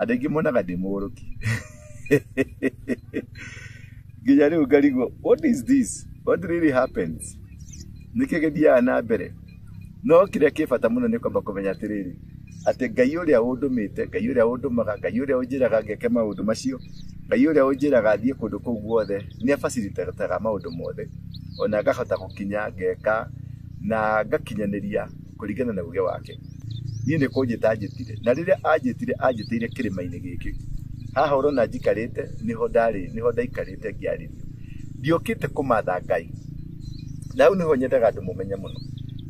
Andũ aingĩ monaga ndĩ mũgũrũki. Nginya rĩu ngarigwo, what is this? What really happens? Nĩkĩ gĩthiaga na mbere? No kĩrĩa kĩ bata mũno nĩ kwamba kũmenya atĩrĩrĩ, atĩ Ngai ũrĩa ũndũmĩte, Ngai ũrĩa ũndũmaga, Ngai ũrĩa ũnjĩraga ngeke maũndũ macio, Ngai ũrĩa ũnjĩraga thiĩ kũndũ kũu guothe, nĩ abacilitataga maũndũ mothe, ona ngahota gũkinya ngeka na ngakinyanĩria kũringana na uge wake. Niĩ nĩ kũnjĩta anjĩtire, na rĩrĩa anjĩtire anjĩtĩire kĩrĩma-inĩ gĩkĩ. Haha ũrona njikarĩte nĩho ndarĩ, nĩho ndaikarĩte ngĩarĩrio. Ndiokĩte kũmatha Ngai. Na hau nĩho nyendaga andũ mũmenye mũno.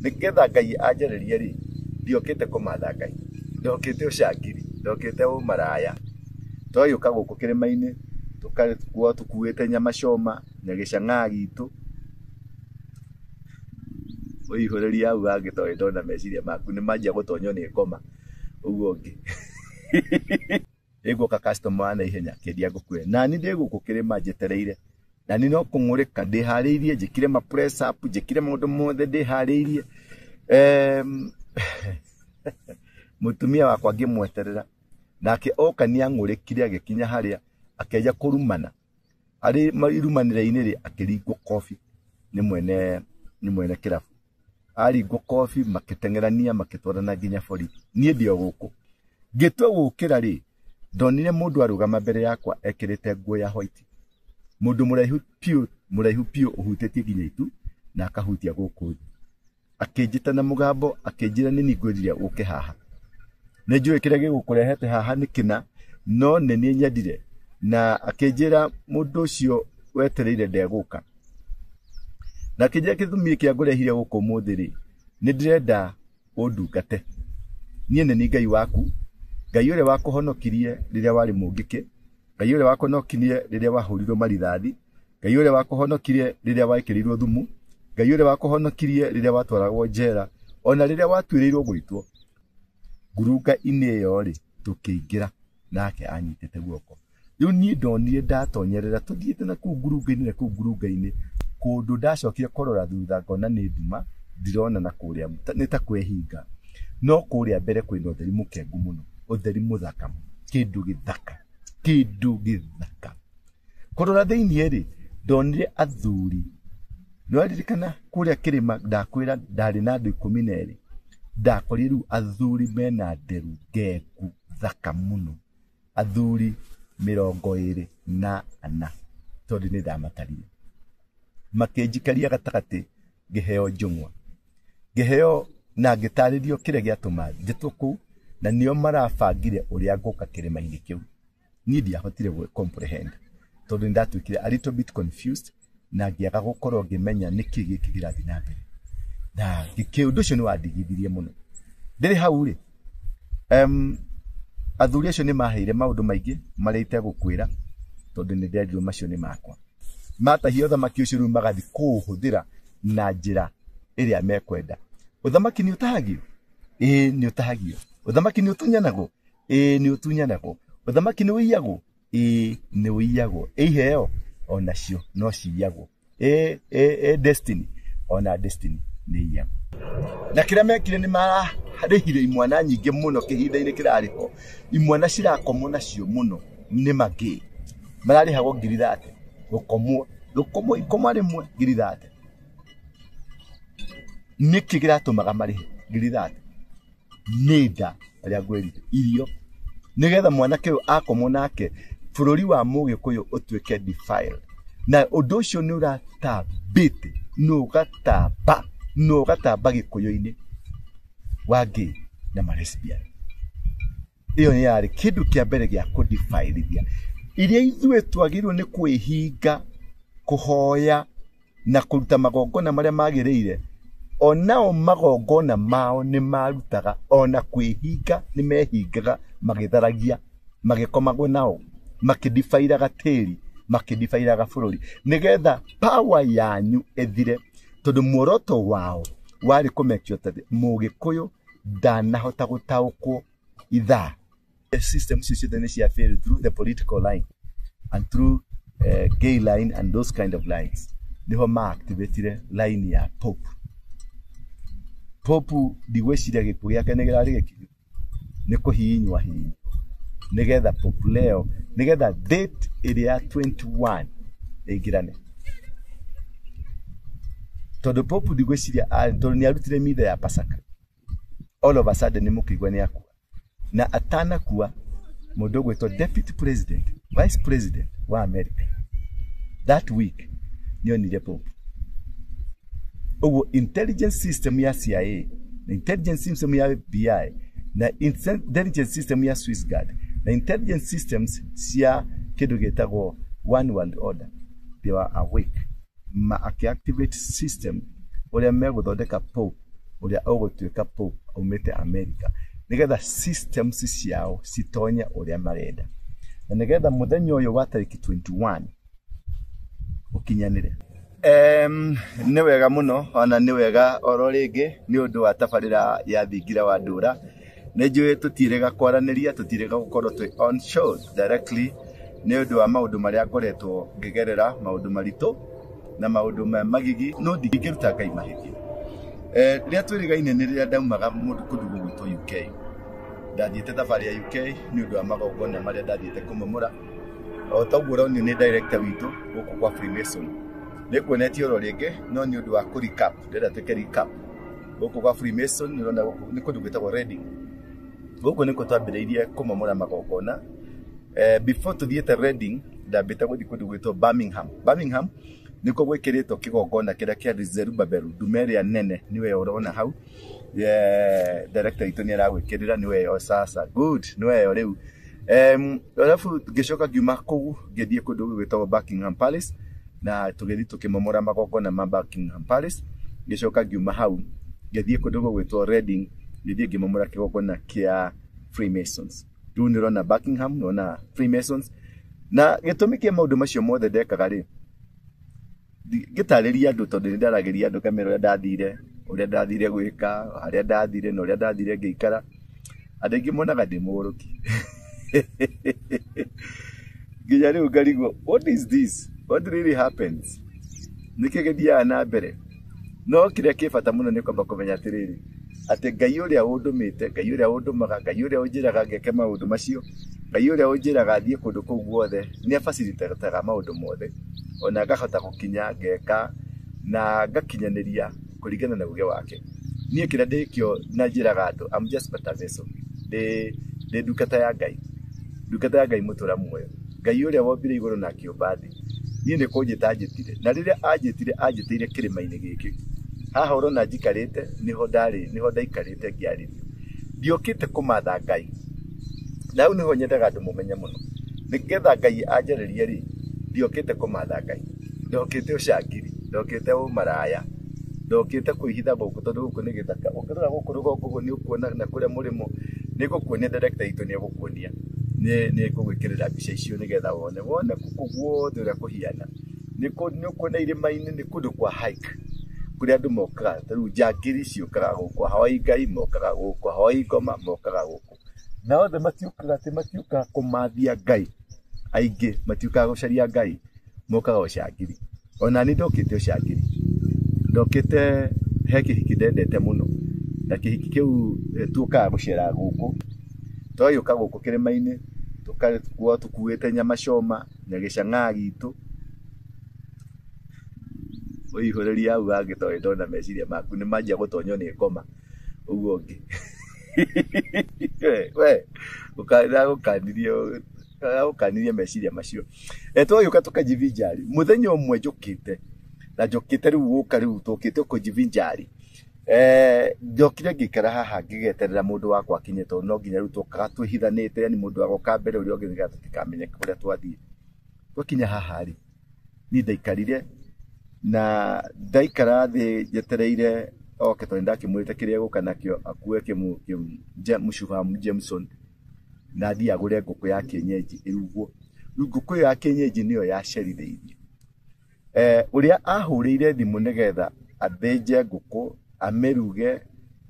Nĩgetha Ngai anjarĩrie rĩ, ndiokĩte kũmatha Ngai. Ndokĩte ũcangiri, ndokĩte ũmaraya. Twagĩũka gũkũ kĩrĩma-inĩ, tũgakorwo tũkuĩte nyama choma na gĩcang'aa gitũ. Ũihũrĩrie hau hangĩ tondũ ndona meciria maku nĩ manjia gũtonywo nĩ ngoma ũguo ũngĩ. Ĩgũka customer wa naihenya akĩendia ngũkũ ĩyo. Nani ndĩ gũkũ kĩrĩma njetereire. Nani no kũng'ũrĩka ndĩharĩirie, njĩkire ma press up, njĩkire maũndũ mothe ndĩharĩirie. Mũtumia wakwa ngĩmweterera, nake oka nĩ ang'ũrĩkire agĩkinya harĩa akĩanjia kũrumana. Arĩ irumanĩra-inĩ rĩ, akĩringwo kobi nĩ mwene kĩrabu. Aringwo kobi makĩteng'erania makĩtwarana nginya borithi. Niĩ ndĩ o gũkũ. Ngĩtua gũkĩra rĩ, ndonire mũndũ arũgama mbere yakwa ekĩrĩte nguo ya white. Mũndũ mũraihu piũ, mũraihu piũ ũhutĩtie nginya itu na akahutia gũkũ thĩ. Akĩnjĩta na mũgambo akĩnjĩra nĩ niĩ ngwĩrire ũke haha. Nĩ njũĩ kĩrĩa gĩgũkũrehete haha nĩ kĩna, no nĩ niĩ nyendire. Na akĩnjĩra mũndũ ũcio wetereire ndegũka. Na akĩnjĩra gĩtũmi kĩa ngũrehire gũkũ ũmũthĩ rĩ, nĩ ndĩrenda ũndungate. Niĩ nĩ niĩ Ngai waku, Ngai ũrĩa wakũhonokirie rĩrĩa warĩ mũngĩkĩ, Ngai ũrĩa wakũhonokirie rĩrĩa wahũrirwo marithathi, Ngai ũrĩa wakũhonokirie rĩrĩa wekĩrirwo thumu, Ngai ũrĩa wakũhonokirie rĩrĩa watwaragwo njera, ona rĩrĩa watuĩrĩirwo gũitwo. Ngurunga-inĩ ĩyo rĩ, tũkĩingĩra nake anyitĩte guoko. Rĩu niĩ ndonire ndatonyerera tũthiĩte na kũu ngurunga-inĩ na kũu ngurunga-inĩ, kũndũ ndacokire kũrora thutha ngona nĩ nduma, ndirona na kũrĩa nĩ ta kwehinga. No kũrĩa mbere kwĩna ũtheri mũkengu mũno, ũtheri mũthaka mũno, kĩndũ gĩthaka, kĩndũ gĩthaka. Kũrora thĩiniĩ rĩ, ndonire athuri. Nĩwaririkana kũrĩa kĩrĩma ndakwĩra ndarĩ na andũ 12. Ndakorire rĩu athuri mena nderu ngengu thaka mũno. Athuri 24 tondũ nĩ ndamatarire. Makĩnjikaria gatagatĩ ngĩheo njũng'wa. Ngĩheo na ngĩtarĩrio kĩrĩa gĩatũma njĩtwo kũu na nĩo marabangire ũrĩa ngũka kĩrĩma-inĩ kĩu. Niĩ ndiahotire gũ comprehend tondũ nĩ ndatuĩkire a little bit confused na ngĩaga gũkorwo ngĩmenya nĩkĩ gĩkĩ kĩrathiĩ na mbere. Na ũndũ ũcio nĩ wandigithirie mũno. Ndĩrĩ hau rĩ, athuri acio nĩ maheire maũndũ maingĩ marĩa itegũkwĩra tondũ nĩ nderirwo macio nĩ makwa. Matahia ũthamaki ũcio rĩu magathiĩ kũũhũthĩra na njĩra ĩrĩa mekwenda. Ũthamaki nĩ ũtahagio? Ĩĩ nĩ ũtahagio. Ũthamaki nĩ ũtunyanagwo? Ĩĩ nĩ ũtunyanagwo. Ũthamaki nĩ ũiyagwo? Ĩĩ nĩ ũiyagwo. Ĩ iheo? Onacio no ciyagwo. Ĩ destiny? Ona destiny nĩ iyagwo. Na kĩrĩa mekire nĩ mararĩhire imwana nyingĩ mũno kĩhinda-inĩ kĩrarĩ ho. Imwana cirakomwo nacio mũno nĩ magay. Mararĩhagwo 30,000 gũkomwo, gũkomwo ikoma rĩmwe 30,000. Nĩkĩ kĩratũmaga marĩhe 30,000? Nĩ nda ũrĩa ngwĩrire, irio. Nĩgetha mwanake ũyũ akomwo nake bũrũri wa mũgĩkũyũ ũtuĩke defiled. Na ũndũ ũcio nĩ ũratambĩte, nĩ ũgatamba, nĩ ũgatamba gĩkũyũ-inĩ wa gay na ma lesbian. Ĩyo nĩ yarĩ kĩndũ kĩa mbere gĩa kũdefilithia. Iria ithuĩ twagĩrĩirwo nĩ kwĩhinga, kũhoya na kũruta magongona marĩa magĩrĩire, onao magongona mao nĩ marutaga ona kwĩhinga nĩ mehingaga magĩtharagia, magĩkomagwo nao, makĩdifairaga tĩri, makĩdifairaga bũrũri, nĩgetha power yanyu ĩthire, tondũ muoroto wao warĩ kũ make sure atĩ mũgĩkũyũ ndanahota gũtaũkwo ithaa. System icio ciothe nĩ cia fail through the political line and through gay line and those kind of lines. Niho ma-activatire line ya Pope. Pope ndigwĩciria gĩkuũ gĩake nĩ kĩrarĩ gĩkinyu, nĩ kũhihinywo ahihinyirwo. Nĩgetha Pope Leo, nĩgetha date ĩrĩa ya 21 ĩingĩrane. Tondũ Pope ndigwĩciria tondũ nĩ arutire mitha ya Pasaka. All of a sudden nĩ mũkĩigua nĩ akua. Na atanakua mũndũ ũgwĩtwo deputy president, vice president wa America that week nĩ onire Pope. Ũguo intelligence system ya CIA na intelligence system ya FBI na intelligence system ya Swiss Guard na intelligence systems cia kĩndũ gĩtagwo One World Order, they were awake ma akĩactivate system ũrĩa megũthondeka Pope ũrĩa ũgũtuĩka Pope aumĩte America nĩgetha systems ciao citonye ũrĩa marenda na nĩgetha mũthenya ũyũ wa tarĩki 21 ũkinyanĩre. Nĩ wega mũno ona nĩ wega oro rĩngĩ nĩ ũndũ wa tabarĩra ya Thingira wa Ndũra. Nĩ njũĩ tũtirĩga kwaranĩria, tũtirĩga gũkorwo twĩ on show directly nĩ ũndũ wa maũndũ marĩa ngoretwo ngĩgerera, maũndũ maritũ na maũndũ ma magigi, no ndingĩruta Ngai mahĩtia. Rĩrĩa twĩrĩgaine nĩ rĩrĩa ndaumaga mũndũ kũndũ gũgwĩtwo UK. Ndathiĩte thabarĩ ya UK nĩ ũndũ wa magongona marĩa ndathiĩte kũmomora. O ta ũguo ũronio nĩ director witũ gũkũ kwa Freemason. Nĩ nguonetie oro rĩngĩ no nĩ ũndũ wa kũ recap, ndĩrenda twĩke recap. Gũkũ kwa Freemason nĩ ũrona gũkũ nĩ kũndũ gwĩtagwo Reading. Gũkũ nĩkuo twambĩrĩirie kũmomora magongona. Before tũthiĩte Reading ndambĩte gũthiĩ kũndũ gwĩtwo Birmingham. Birmingham nĩkuo gwĩkĩrĩtwo kĩgongona kĩrĩa kĩa Zerubbabel, ndume ĩrĩa nene nĩwe ũrona hau. Director witũ nĩ aragwĩkĩrĩra nĩwe yo sasa. Good, nĩwe yo rĩu. Alafu ngĩcoka ngiuma kũu ngĩthiĩ kũndũ gwĩtagwo Buckingham Palace na tũgĩthiĩ tũkĩmomora magongona ma Buckingham Palace. Ngĩcoka ngiuma hau ngĩthiĩ kũndũ gũgwĩtwo Reading, ngĩthiĩ ngĩmomora kĩgongona kĩa Freemasons. Rĩu nĩ ũrona Buckingham, nĩ ũrona Freemasons. Na gĩtũmi kĩa maũndũ macio mothe ndekaga rĩ, ngĩtarĩria andũ tondũ nĩ ndaragĩria andũ ngamera ũrĩa ndathire gwĩka, harĩa ndathire na ũrĩa ndathire ngĩikara. Andũ aingĩ monaga ndĩ mũgũrũki. Nginya rĩu ngarigwo, what is this? What really happens? Nĩkĩ gĩthiaga na mbere? No kĩrĩa kĩ bata mũno nĩ kwamba kũmenya atĩrĩrĩ, atĩ Ngai ũrĩa ũndũmĩte, Ngai ũrĩa ũndũmaga, Ngai ũrĩa ũnjĩraga ngeke maũndũ macio, Ngai ũrĩa ũnjĩraga thiĩ kũndũ kũu guothe, nĩ abacilitataga maũndũ mothe, ona ngahota gũkinya ngeka na ngakinyanĩria kũringana na uge wake. Niĩ kĩrĩa ndĩkĩo na njĩraga andũ, I'm just but a vessel. Ndĩ ndungata ya Ngai, ndungata ya Ngai mũtũra muoyo, Ngai ũrĩa wombire igũrũ na akĩũmba thĩ. Niĩ nĩ kũnjĩta anjĩtire, na rĩrĩa anjĩtire anjĩtĩire kĩrĩma-inĩ gĩkĩ. Haha ũrona njikarĩte nĩho ndarĩ, nĩho ndaikarĩte ngĩarĩrio. Ndiokĩte kũmatha Ngai. Na hau nĩho nyendaga andũ mũmenye mũno. Nĩgetha Ngai anjarĩrie rĩ, ndiokĩte kũmatha Ngai. Ndokĩte ũcangiri, ndokĩte ũmaraya, ndokĩte kwĩhitha gũkũ tondũ gũkũ nĩ gĩthaka. Ũngĩrora gũkũ rũgongo ũguo nĩ ũkuona na kũrĩa mũrĩmo, nĩ ngũkuonia director witũ nĩ egũkuonia. Nĩ ngũgwĩkĩrĩra mbica icio nĩgetha wone. Wone gũkũ guothe ũrĩa kũhiana. Nĩ ũkuona irĩma-inĩ nĩ kũndũ kwa hike. Kũrĩa andũ mokaga, ta rĩu njangiri ciũkaga gũkũ, ahoi Ngai mokaga gũkũ, ahoi ngoma mokaga gũkũ. Na othe matiũkaga atĩ matiũkaga kũmathia Ngai. Aingĩ matiũkaga gũcaria Ngai, mokaga ũcangiri. Ona niĩ ndokĩte ũcangiri. Ndokĩte he kĩhiki ndendete mũno. Na kĩhiki kĩu tuokaga gũcera gũkũ. Twagĩũka gũkũ kĩrĩma-inĩ, tũgakorwo tũkuĩte nyama choma na gĩcang'aa gitũ. Ũihũrĩria hau hangĩ tondũ ndona meciria maku nĩ manjia gũtonywo nĩ ngoma ũguo ũngĩ. We, ndagũkanirie meciria macio. Twagĩũka tũkajivinjari. Mũthenya ũmwe njũkĩte, na njũkĩte rĩu gũka rĩu tũkĩte kũjivinjari. Njokire ngĩikara haha ngĩgeterera mũndũ wakwa akinye tondũ no nginya rĩu twokaga twĩhithanĩte, yani mũndũ agoka mbere ũrĩa ũngĩ nĩgetha tũtikamenyeke kũrĩa twathiĩ. Twakinya haha rĩ, niĩ ndaikarire na ndaikara thĩ njetereire oke tondũ nĩndakĩmwĩrĩte kĩrĩa egũka nakĩo akue mũcuba Jameson na athiĩ agũre ngũkũ ya kienyeji ĩrugwo. Rĩu ngũkũ ĩyo ya kienyeji nĩyo yacerithĩirie. Ũrĩa ahũrĩire thimũ nĩgetha athĩnje ngũkũ, amĩruge,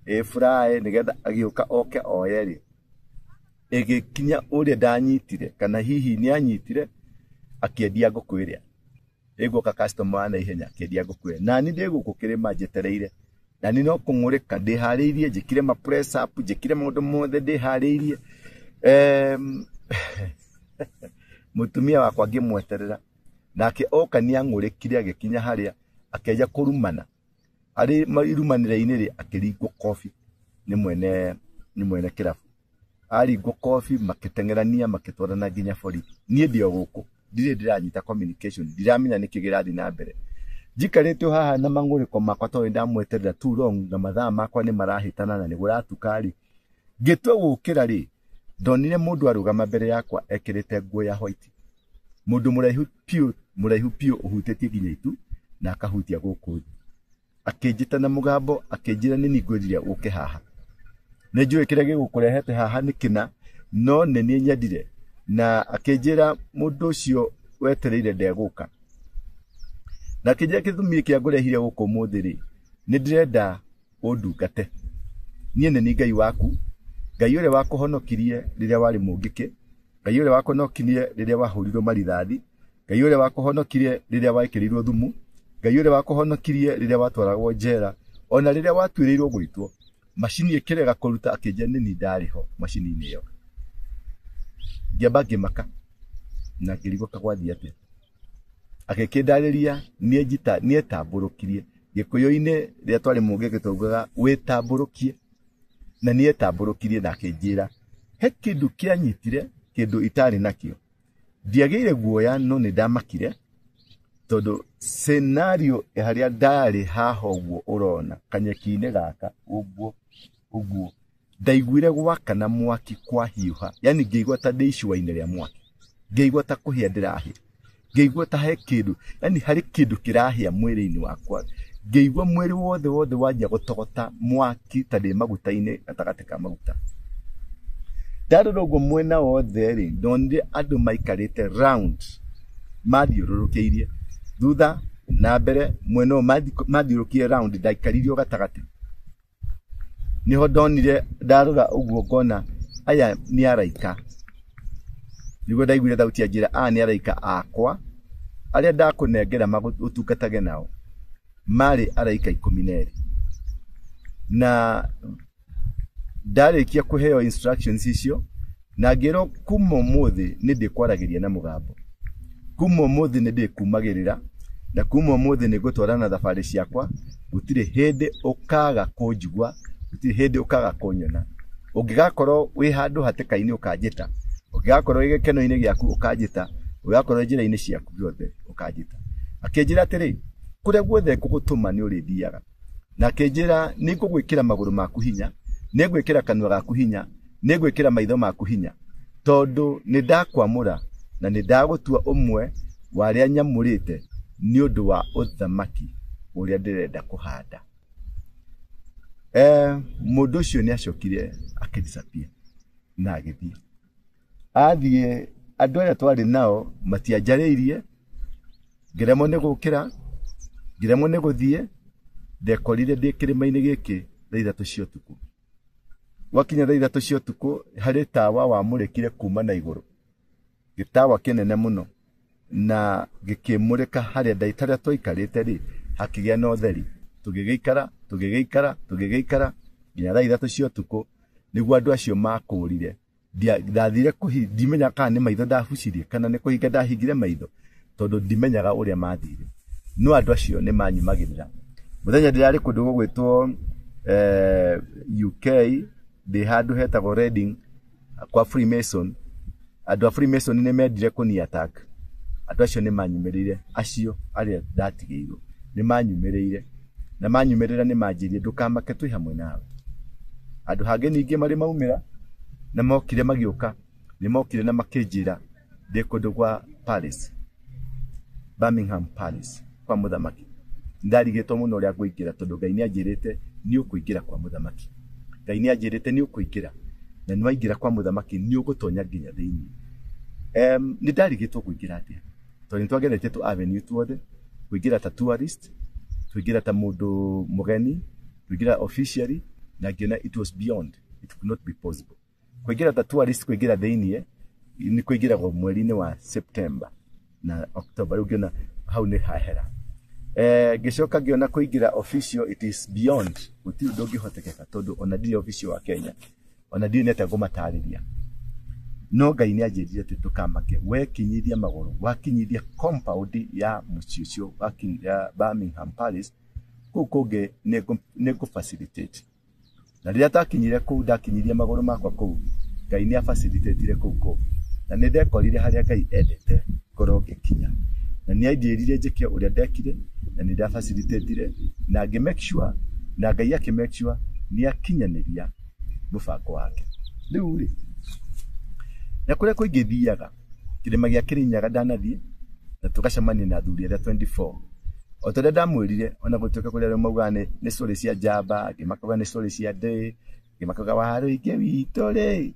ĩfuraĩ nĩgetha agĩũka oke oye rĩ, ĩgĩkinya ũrĩa ndanyitire kana hihi nĩanyitire akĩendia ngũkũ ĩrĩa. Ĩgũka customer wa naihenya akĩendia ngũkũ ĩyo. Na niĩ ndĩ gũkũ kĩrĩma njetereire. Na niĩ no kũng'ũrĩka ndĩharĩirie, njĩkire ma press up, njĩkire maũndũ mothe ndĩharĩirie. Mũtumia wakwa ngĩmweterera, nake oka nĩang'ũrĩkire agĩkinya harĩa akĩanjia kũrumana. Arĩ irumanĩra-inĩ rĩ, akĩringwo kobi nĩ mwene kĩrabu. Aringwo kobi makĩteng'erania makĩtwarana nginya borithi. Niĩ ndĩ o gũkũ, ndirĩ ndĩranyita communication, ndiramenya nĩkĩ kĩrathiĩ na mbere. Njikarĩte o haha na mang'ũrĩko makwa tondũ nĩndamweterera too long na mathaa makwa nĩ marahĩtana na nĩ kũratuka rĩ. Ngĩtua gũkĩra rĩ, ndonire mũndũ arũgama mbere yakwa ekĩrĩte nguo ya white. Mũndũ mũraihu piũ ũhutĩtie nginya itu na akahutia gũkũ thĩ. Akĩnjĩta na mũgambo, akĩnjĩra nĩ niĩ ngwĩrire ũke haha. Nĩ njũĩ kĩrĩa gĩgũkũrehete haha nĩ kĩna, no nĩ niĩ nyendire. Na akĩnjĩra mũndũ ũcio wetereire ndegũka. Na akĩnjĩra gĩtũmi kĩa ngũrehire gũkũ ũmũthĩ rĩ, nĩ ndĩrenda ũndungate. Niĩ nĩ niĩ Ngai waku, Ngai ũrĩa wakũhonokirie rĩrĩa warĩ mũngĩkĩ, Ngai ũrĩa wakũhonokirie rĩrĩa wahũrirwo marithathi, Ngai ũrĩa wakũhonokirie rĩrĩa wekĩrirwo thumu, Ngai ũrĩa wakũhonokirie rĩrĩa watwaragwo njera, ona rĩrĩa watuĩrĩirwo gũitwo. Macini ĩkĩrega kũruta, akĩnjĩra nĩ niĩ ndarĩ ho macini-inĩ ĩyo. Ngĩamba ngĩmaka na ngĩrigwo ta gwathiĩ atĩa. Agĩkĩndarĩria nietambũrũkirie. Gĩkũyũ-inĩ rĩrĩa twarĩ mũngĩkĩ twaugaga wĩtambũrũkie, na nietambũrũkirie na akĩnjĩra he kĩndũ kĩanyitire, kĩndũ itarĩ nakĩo. Ndiagĩire guoya no nĩ ndamakire, tondũ scenario harĩa ndarĩ haha ũguo ũrona kanyeki-inĩ gaka ũguo ũguo, ndaiguire gwakana mwaki kwahiũha, yani ngĩigua ta ndĩ icua-inĩ rĩa mwaki, ngĩigua ta kũhĩa ndĩrahĩa, ngĩigua ta he kĩndũ, yani harĩ kĩndũ kĩrahĩa mwĩrĩ-inĩ wakwa, ngĩigua mwĩrĩ wothe wothe wanjia gũtogota mwaki ta ndĩ maguta-inĩ, gatagatĩ ka maguta. Ndarora ũguo mwena wothe rĩ, ndonire andũ maikarĩte round, mathiũrũrũkĩirie thutha na mbere, mwena ũyũ mathiũrũrũkĩire round, ndaikaririo gatagatĩ. Nĩho ndonire, ndarora ũguo ngona aya nĩ araika. Nĩguo ndaiguire thauti ya njĩra, aya nĩ araika akwa arĩa ndakũnengera ũtungatage nao. Marĩ araika 12. Na ndarĩkia kũheo instructions icio, na ngĩrwo kuma ũmũthĩ nĩ ndĩkwaragĩria na mũgambo, kuma ũmũthĩ nĩ ndĩkumagĩrĩra, na kuma ũmũthĩ nĩ ngũtwarana thabarĩ ciakwa, gũtirĩ hĩndĩ ũkaga kũnjigua, gũtirĩ hĩndĩ ũkaga kũnyona. Ũngĩgakorwo wĩ handũ hatĩka-inĩ ũkanjĩta, ũngĩgakorwo wĩ gĩkeno-inĩ gĩaku ũkanjĩta, ũngĩgakorwo wĩ njĩra-inĩ ciaku ciothe ũkanjĩta. Akĩnjĩra atĩrĩ, kũrĩa guothe ngũgũtũma nĩ ũrĩthiaga. Na akĩnjĩra nĩ ngũgwĩkĩra magũrũ maku hinya, nĩ ngwĩkĩra kanua gaku hinya, nĩ ngwĩkĩra maitho maku hinya, tondũ nĩ ndakwamũra na nĩ ndagũtua ũmwe wa arĩa nyamũrĩte nĩ ũndũ wa ũthamaki ũrĩa ndĩrenda kũhanda. Mũndũ ũcio nĩ acokire akĩdisappear na agĩthiĩ. Athiĩ, andũ arĩa twarĩ nao matianjarĩirie, ngĩremwo nĩ gũkĩra, ngĩremwo nĩ gũthiĩ, ndekorire ndĩ kĩrĩma-inĩ gĩkĩ thaa 3 cia ũtukũ. Gwakinya thaa 3 cia ũtukũ, harĩ tawa wamũrĩkire kuma na igũrũ, gĩtawa kĩnene mũno, na gĩkĩmũrĩka harĩa harĩa twaikarĩte rĩ, hakĩgĩa na ũtheri. Tũgĩgĩikara, tũgĩgĩikara, tũgĩgĩikara nginya thaa 3 cia ũtukũ, nĩguo andũ acio makũrire. Ndathire ndimenya kana nĩ maitho ndabucirie kana nĩ kũhinga ndahingire maitho, tondũ ndimenyaga ũrĩa mathire. No andũ acio nĩ manyumagĩrĩra. Mũthenya ndĩrarĩ kũndũ gũgwĩtwo UK, ndĩ handũ hetagwo Reading kwa Freemason. Andũ a Freemason nĩ mendire kũni attack. Andũ acio nĩ manyumĩrĩire, acio arĩa ndatigĩirwo nĩ manyumĩrĩire, na manyumĩrĩra nĩ manjĩrire ndũkamake twĩ hamwe nawe. Andũ hangĩ ningĩ marĩ maumĩra na mokire magĩũka, nĩ mokire na makĩnjĩra ndĩ kũndũ gwa Palace, Birmingham Palace, kwa mũthamaki. Ndarigĩtwo mũno ũrĩa ngũingĩra, tondũ Ngai nĩ anjĩrĩte nĩ ũkũingĩra kwa mũthamaki. Ngai nĩ anjĩrĩte nĩ ũkũingĩra, na nĩ waingĩra kwa mũthamaki nĩ ũgũtonya nginya thĩinĩ. Nĩ ndarigĩtwo kũingĩra atĩa, tondũ nĩ twageretie tũ avenue tuothe, kũingĩra ta tourist, kũingĩra ta mũndũ mũgeni, kũingĩra officially, na ngĩona it was beyond, it could not be possible. Kũingĩra ta tourist, kũingĩra thĩinĩ nĩ kũingĩragwo mweri-inĩ wa September na October, rĩu ngĩona hau nĩ hahera. Ngĩcoka ngĩona kũingĩra official, it is beyond, gũtirĩ ũndũ ũngĩhotekeka, tondũ ona ndirĩ official wa Kenya, ona ndirĩ nĩ atĩa ngũmatarĩria. No Ngai nĩ anjĩrire atĩ ndũkamake, wekinyithia magũrũ, wakinyithia compound ya mũciĩ ũcio ya Birmingham Palace, kũu kũngĩ nĩ ngũ facilitate. Na rĩrĩa twakinyire kũu, ndakinyirie magũrũ makwa kũu, Ngai nĩ afacilitatire kũu kũngĩ. Na nĩ ndekorire harĩa Ngai endete ngorwo ngĩkinya. Na nĩ anjĩrire njĩke ũrĩa ndekire, na nĩ ndafacilitatire, na ngĩ make sure, na Ngai akĩ make sure nĩ akinyanĩria mũbango wake. Rĩu rĩ, na kũrĩa kũingĩ thiaga, kĩrĩma gĩa Kĩrĩnyaga ndanathiĩ, na tũgacemania na athuri arĩa 24. O ta ũrĩa ndamwĩrire, ona gũtuĩka kũrĩ arĩa maugaga nĩ story cia njamba, angĩ makauga nĩ story cia ndĩ, angĩ makauga warũingĩ witũ rĩ,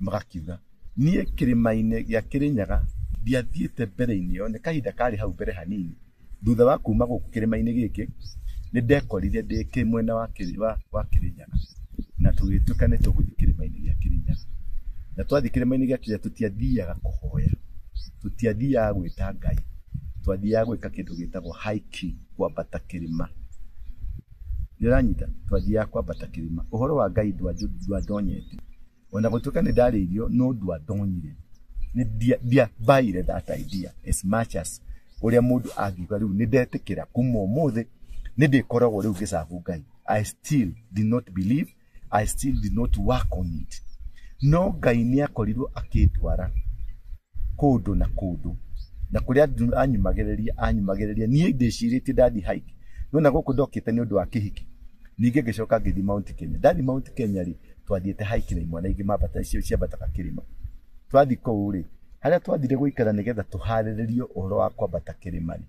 magakiuga. Niĩ kĩrĩma-inĩ gĩa Kĩrĩnyaga ndiathiĩte mbere-inĩ ĩyo, nĩ kahinda karĩ hau mbere hanini. Thutha wa kuma gũkũ kĩrĩma-inĩ gĩkĩ, nĩ ndekorire ndĩ mwena wa Kĩrĩnyaga, na tũgĩtuĩka nĩ tũgũthiĩ kĩrĩma-inĩ gĩa Kĩrĩnyaga. Na twathiĩ kĩrĩma-inĩ gĩa Kĩrĩnyaga tũtiathiaga kũhoya, tũtiathiaga gwĩta Ngai, twathiaga gwĩka kĩndũ gĩtagwo hiking, kwambata kĩrĩma. Nĩũranyita? Twathiaga kwambata kĩrĩma. Ũhoro wa Ngai ndwandonyete. Ona gũtuĩka nĩ ndarĩirio, no ndwandonyire. Ndiambaire that idea as much as ũrĩa mũndũ angiuga rĩu nĩ ndetĩkĩra kuma ũmũthĩ nĩ ndĩkoragwo rĩu ngĩcabu Ngai. I still did not believe, I still did not work on it. No Ngai nĩ akorirwo akĩndwara kũndũ na kũndũ, na kũrĩa anyumagĩrĩria niĩ ndĩcirĩtie ndathiĩ hike. No na gũkũ ndokĩte nĩ ũndũ wa kĩhiki. Ningĩ ngĩcoka ngĩthiĩ Mount Kenya. Ndathiĩ Mount Kenya rĩ, twathiĩte hike na imwana ingĩ mambata icio ciambataga kĩrĩma. Twathiĩ kũu rĩ, harĩa twathire gũikara nĩgetha tũharĩrĩrio ũhoro wa kwambata kĩrĩma rĩ,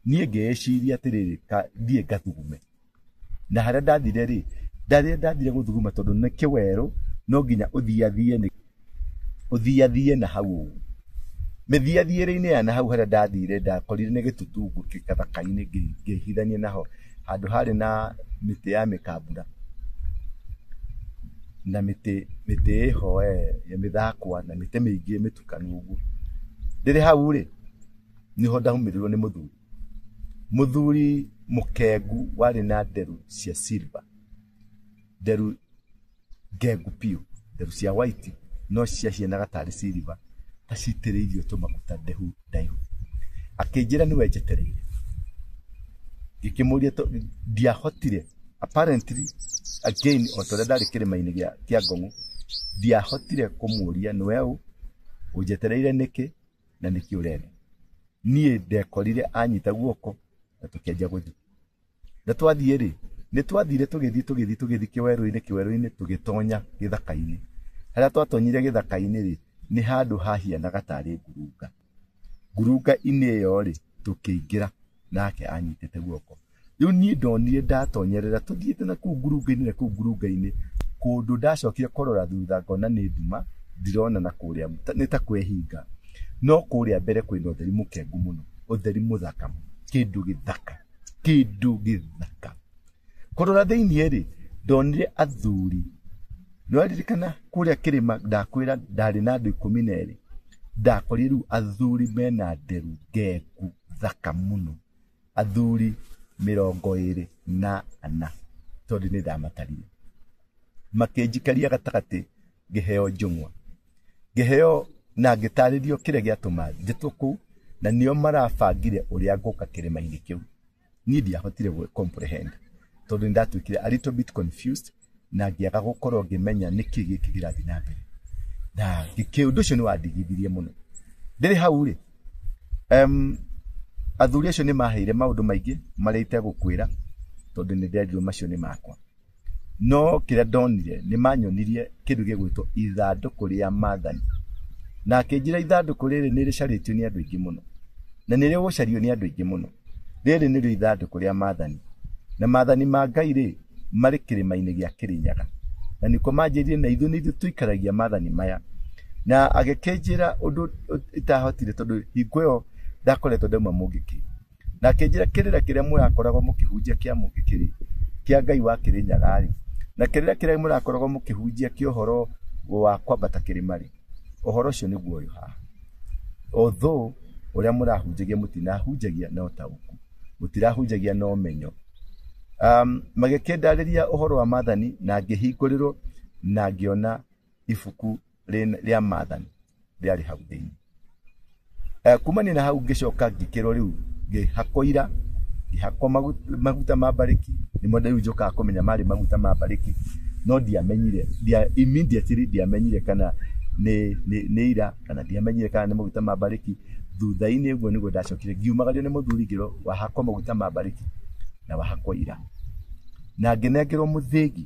niĩ ngĩĩciria atĩrĩrĩ, thiĩ ngathugume. Na harĩa ndathire rĩ, ndarĩa ndathire gũthuguma tondũ nĩ kĩwerũ, no nginya ũthiathie na hau ũguo. Mĩthiathiĩre-inĩ ya na hau harĩa ndathire, ndakorire nĩ gĩtutungu gĩthaka-inĩ, ngĩhithania naho handũ harĩ na mĩtĩ ya mĩkambura na mĩtĩ ĩho ya mĩthakwa na mĩtĩ mĩingĩ mĩtukanu ũguo. Ndĩrĩ hau rĩ, nĩho ndaumĩrĩirwo nĩ mũthuri. Mũthuri mũkengu warĩ na nderu cia silver, nderu ngengu piũ, nderu cia white, no ciacianaga tarĩ silver, ta citĩrĩirio tũmaguta ndehu ndaihu. Akĩnjĩra nĩwe njetereire. Ngĩkĩmũria ndiahotire, apparently again o ta ũrĩa ndarĩ kĩrĩma-inĩ kĩa Ngong'o, ndiahotire kũmũria nĩwe ũ, ũnjetereire nĩkĩ na nĩkĩ ũrenda. Niĩ ndekorire anyita guoko na tũkĩanjia gũthiĩ. Na twathiĩ rĩ, nĩ twathire tũgĩthiĩ tũgĩthiĩ tũgĩthiĩ kĩwerũ-inĩ tũgĩtonya gĩthaka-inĩ. Harĩa twatonyire gĩthaka-inĩ rĩ, nĩ handũ hahianaga tarĩ ngurunga. Ngurunga-inĩ ĩyo rĩ, tũkĩingĩra nake anyitĩte guoko. Rĩu niĩ ndonire ndatonyerera tũthiĩte na kũu ngurunga-inĩ na kũu ngurunga-inĩ, kũndũ ndacokire kũrora thutha ngona nĩ nduma, ndirona na kũrĩa, nĩ ta kwĩhinga. No kũrĩa mbere kwĩna ũtheri mũkengu mũno, ũtheri mũthaka mũno, kĩndũ gĩthaka, kĩndũ gĩthaka. Kũrora thĩiniĩ rĩ, ndonire athuri. Nĩwaririkana kũrĩa kĩrĩma ndakwĩra ndarĩ na andũ 12. Ndakorire rĩu athuri mena nderu ngengu thaka mũno. Athuri 24 tondũ nĩ ndamatarire. Makĩnjikaria gatagatĩ ngĩheo njũng'wa. Ngĩheo na ngĩtarĩrio kĩrĩa gĩatũma njĩtwo kũu, na nĩo marabangire ũrĩa ngũka kĩrĩma-inĩ kĩu. Niĩ ndiahotire comprehend tondũ nĩndatuĩkire a little bit confused na ngĩaga gũkorwo ngĩmenya nĩkĩ gĩkĩ kĩrathiĩ na mbere. Na ũndũ ũcio nĩwandigithirie mũno. Ndĩrĩ hau rĩ, athuri acio nĩmaheire maũndũ maingĩ marĩa itegũkwĩra tondũ nĩnderirwo macio nĩ makwa. No kĩrĩa ndonire nĩmanyonirie kĩndũ gĩgwĩtwo ithandũkũ rĩa maathani. Na akĩnjĩra ithandũkũ rĩrĩ nĩrĩcarĩtio nĩ andũ aingĩ mũno, na nĩrĩgũcario nĩ andũ aingĩ mũno. Rĩrĩ nĩrĩo ithandũkũ rĩa maathani. Na maathani ma Ngai rĩ, marĩ kĩrĩma-inĩ gĩa Kĩrĩnyaga. Na nĩkuo manjĩrire na ithuĩ nĩ ithuĩ tũikaragia maathani maya. Na agĩkĩnjĩra ũndũ itahotire tondũ hingo ĩyo ndakoretwo ndauma Mũngĩkĩ. Na akĩnjĩra kĩrĩra kĩrĩa mũrakoragwo mũkĩhunjia kĩa Mũngĩkĩ rĩ, kĩa Ngai wa Kĩrĩnyaga rĩ, na kĩrĩra kĩrĩa mũrakoragwo mũkĩhunjia kĩa ũhoro wa kwambata kĩrĩma rĩ, ũhoro ũcio nĩguo ũyũ haha. Although ũrĩa mũrahunjagia mũtinahunjagia na ũtaũku, mũtirahunjagia na ũmenyo. Magĩkĩndarĩria ũhoro wa maathani na ngĩhingũrĩrwo na ngĩona ibuku rĩa maathani. Rĩarĩ hau thĩinĩ. Kumania na hau ngĩcoka ngĩkĩrwo rĩu ngĩhakwo ira, ngĩhakwo maguta ma mbarĩki. Nĩmo rĩu njũkaga kũmenya marĩ maguta ma mbarĩki, no ndiamenyire immediately, ndiamenyire kana nĩ ira kana ndiamenyire kana nĩ maguta ma mbarĩki. Thutha-inĩ ũguo nĩguo ndacokire ngiumagario nĩ mũthuri, ngĩrwo wahakwo maguta ma mbarĩki na wahakwo ira, na ngĩnengerwo mũthĩgi.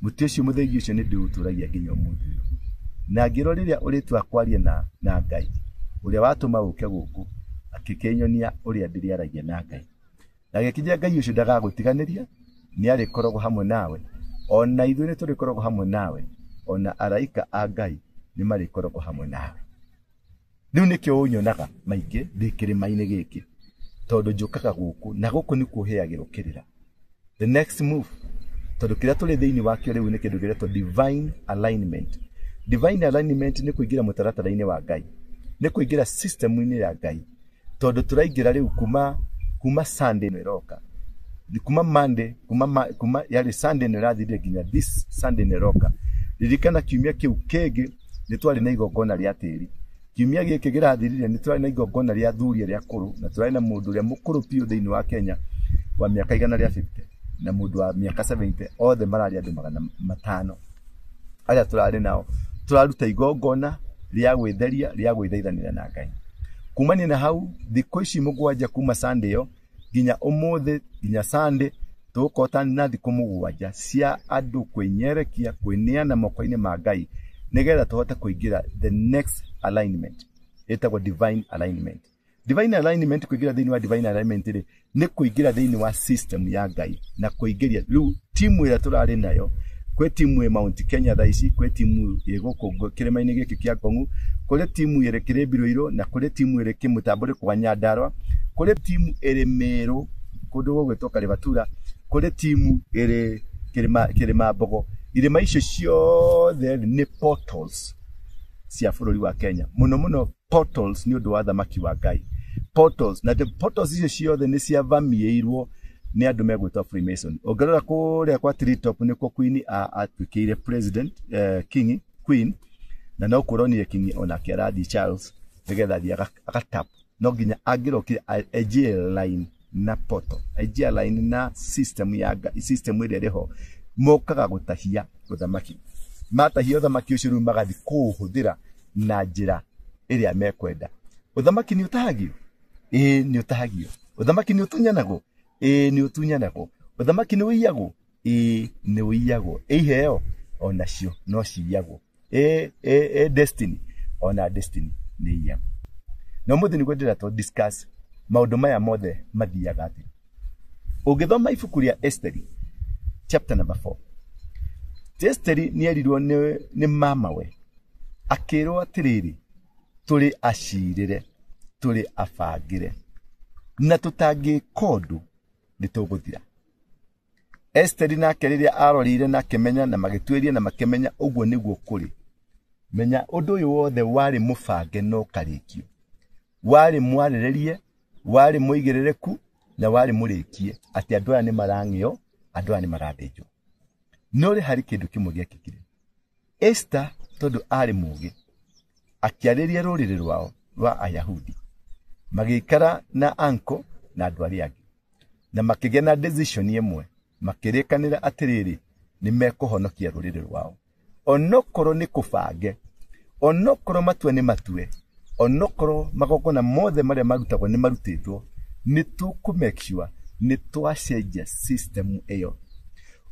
Mũtĩ ũcio, mũthĩgi ũcio nĩ ndĩũtũragia nginya ũmũthĩ ũyũ. Na ngĩrwo rĩrĩa ũrĩtua kwaria na Ngai ũrĩa watũma ũke gũkũ, akĩkĩnyonia ũrĩa ndĩrĩaragia na Ngai, na gĩkinya Ngai ũcio ndagagũtiganĩria, nĩ arĩkoragwo hamwe nawe, ona ithuĩ nĩ tũrĩkoragwo hamwe nawe, ona araika a Ngai nĩ marĩkoragwo hamwe nawe. Rĩu nĩkĩo ũnyonaga maingĩ ndĩ kĩrĩma-inĩ gĩkĩ, tondũ njũkaga gũkũ na gũkũ nĩkuo heagĩrwo kĩrĩra the next move, tondũ kĩrĩa tũrĩ thĩinĩ wakĩo rĩu nĩ kĩndũ kĩretwo divine alignment. Divine alignment nĩ kũingĩra mũtaratara-inĩ wa Ngai, nĩ kũingĩra system-inĩ ya Ngai, tondũ tũraingĩra rĩu kuma Sunday ĩno ĩroka, kuma Monday, kuma yarĩ Sunday ĩno ĩrathirire nginya this Sunday ĩno ĩroka. Ririkana kiumia kĩu kĩngĩ nĩ twarĩ na igongona rĩa tĩri. Kiumia gĩkĩ kĩrathirire nĩ twarĩ na igongona rĩa athuri arĩa akũrũ, na tũrarĩ na mũndũ ũrĩa mũkũrũ biũ thĩinĩ wa Kenya wa mĩaka 150 na mũndũ wa mĩaka 70, othe mararĩ andũ 500 arĩa tũrarĩ nao. Tũraruta igongona rĩa gwĩtheria, rĩa gwĩthaithanĩra na Ngai. Kumania na hau, thikũ ici 7 kuma Sunday ĩyo nginya ũmũthĩ, nginya Sunday, tũgũkorwo na thikũ 7 cia andũ kwĩnyerekia, kwĩneana moko-inĩ ma Ngai, nĩgetha tũhote kũingĩra the next alignment ĩtagwo divine alignment. Divine alignment, kũingĩra thĩinĩ wa divine alignment rĩ, nĩ kũingĩra thĩinĩ wa system ya Ngai na kũingĩria rĩu timu ĩrĩa tũrarĩ nayo. Kwĩ timu ĩ Mount Kenya thaa ici, kwĩ timu ĩ gũkũ kĩrĩma-inĩ gĩkĩ kĩa Ngong'u, kũrĩ timu ĩrĩ Kĩrĩmbirũirũ, na kũrĩ timu ĩrĩ Kĩmũtambũrĩko wa Nyandarũa, kũrĩ timu ĩrĩ Mĩrũ kũndũ gũgwĩtwo Karĩbatura, kũrĩ timu ĩrĩ kĩrĩma Mbogo. Irĩma icio ciothe nĩ portals cia bũrũri wa Kenya, mũno mũno portals nĩ ũndũ wa thamaki wa Ngai. Portals na the portals icio ciothe nĩ ciavamiĩirwo nĩ andũ megwĩtwo Freemason. Ũngĩrora kũrĩa kwa Treetop nĩkuo Queen atuĩkĩire president, king, queen, na no kũronire king onake arathiĩ Charles nĩgetha athiĩ agatap. No nginya angĩrokire enjie line na portal, enjie line na system ya Ngai, system ĩrĩa ĩrĩ ho. Mokaga gũtahia ũthamaki, matahia ũthamaki ũcio rĩu magathiĩ kũũhũthĩra na njĩra ĩrĩa mekwenda. Ũthamaki nĩ ũtahagio? Ĩĩ, nĩ ũtahagio. Ũthamaki nĩ ũtunyanagwo? Ĩĩ, nĩ ũtunyanagwo. Ũthamaki nĩ ũiyagwo? Ĩĩ, nĩ ũiyagwo. Ĩ iheo onacio no ciyagwo. Ĩ destiny? Ona destiny nĩ iyagwo. Na ũmũthĩ nĩguo ndĩrenda tũ discuss maũndũ maya mothe mathiaga atĩa. Ũngĩthoma ibuku rĩa Esteri chapter number 4, Esteri nĩ erirwo nĩ mamawe, akĩrwo atĩrĩrĩ, tũrĩ acirĩre, tũrĩ abangĩre, na tũtangĩka ũndũ nĩ tũgũthira. Esteri nake rĩrĩa arorire na akĩmenya na magĩtuĩria na makĩmenya ũguo nĩguo kũrĩ, menya ũndũ ũyũ wothe warĩ mũbange na ũkarĩkio, warĩ mwarĩrĩrie, warĩ mũigĩrĩrĩku na warĩ mũrĩkie, atĩ andũ aya nĩ marang'ĩo, andũ aya nĩ marathĩnjwo. No rĩ, harĩ kĩndũ kĩmwe gĩekĩkire. Esther tondũ arĩ mũũgĩ, akĩarĩria rũrĩrĩ rwao rwa Ayahudi, magĩikara na anko na andũ arĩa angĩ, na makĩgĩa na decision ĩmwe, makĩrĩkanĩra atĩrĩrĩ, nĩ mekũhonokia rũrĩrĩ rwao, onokorwo nĩ kũbange, onokorwo matua nĩ matue, onokorwo magongona mothe marĩa marutagwo nĩ marutĩtwo, nĩ tũkũ make sure nĩ twacenjia system ĩyo.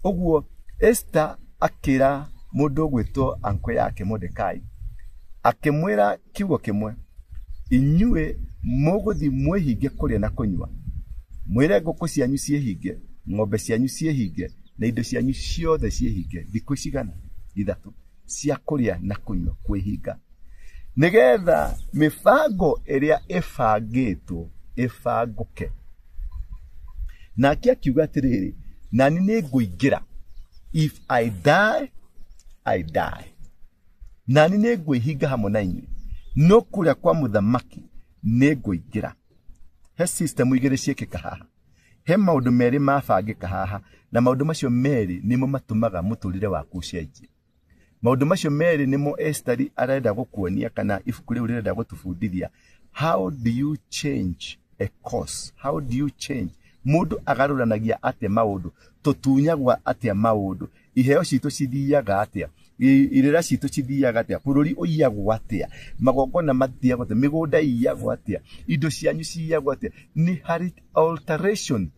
Ũguo Esther akĩra mũndũ ũgwĩtwo anko yake Mordekai, akĩmwĩra kiugo kĩmwe: inyuĩ mũgũthiĩ mwĩhinge kũrĩa na kũnyua, mwĩre ngũkũ cianyu ciĩhinge, ng'ombe cianyu ciĩhinge, na indo cianyu ciothe ciĩhinge thikũ cigana? 3 cia kũrĩa na kũnyua kwĩhinga, nĩgetha mĩbango ĩrĩa ĩbangĩtwo ĩbangũke. Nake akiuga atĩrĩrĩ, nani nĩ ngũingĩra, if I die, I die, nani nĩ ngwĩhinga hamwe na inyuĩ, no kũrĩa kwa mũthamaki nĩ ngũingĩra. He system igĩrĩ ciĩkĩka haha, he maũndũ merĩ mabangĩka haha, na maũndũ macio merĩ nĩmo matũmaga mũtũrĩre waku ũcenjie. Maũndũ macio merĩ nĩmo Esther arenda gũkuonia kana ibuku rĩu rĩrenda gũtũbundithia. How do you change a course? How do you change? Mũndũ agarũranagia atĩa maũndũ? Tũtunyagwo atĩa maũndũ? Iheo citũ cithiaga atĩa? Irĩra citũ cithiaga atĩa? Bũrũri ũiyagwo atĩa? Magongona mathiagwo atĩa? Mĩgũnda ĩiyagwo atĩa? Indo cianyu ciyagwo atĩa? Nĩ harĩ alteration,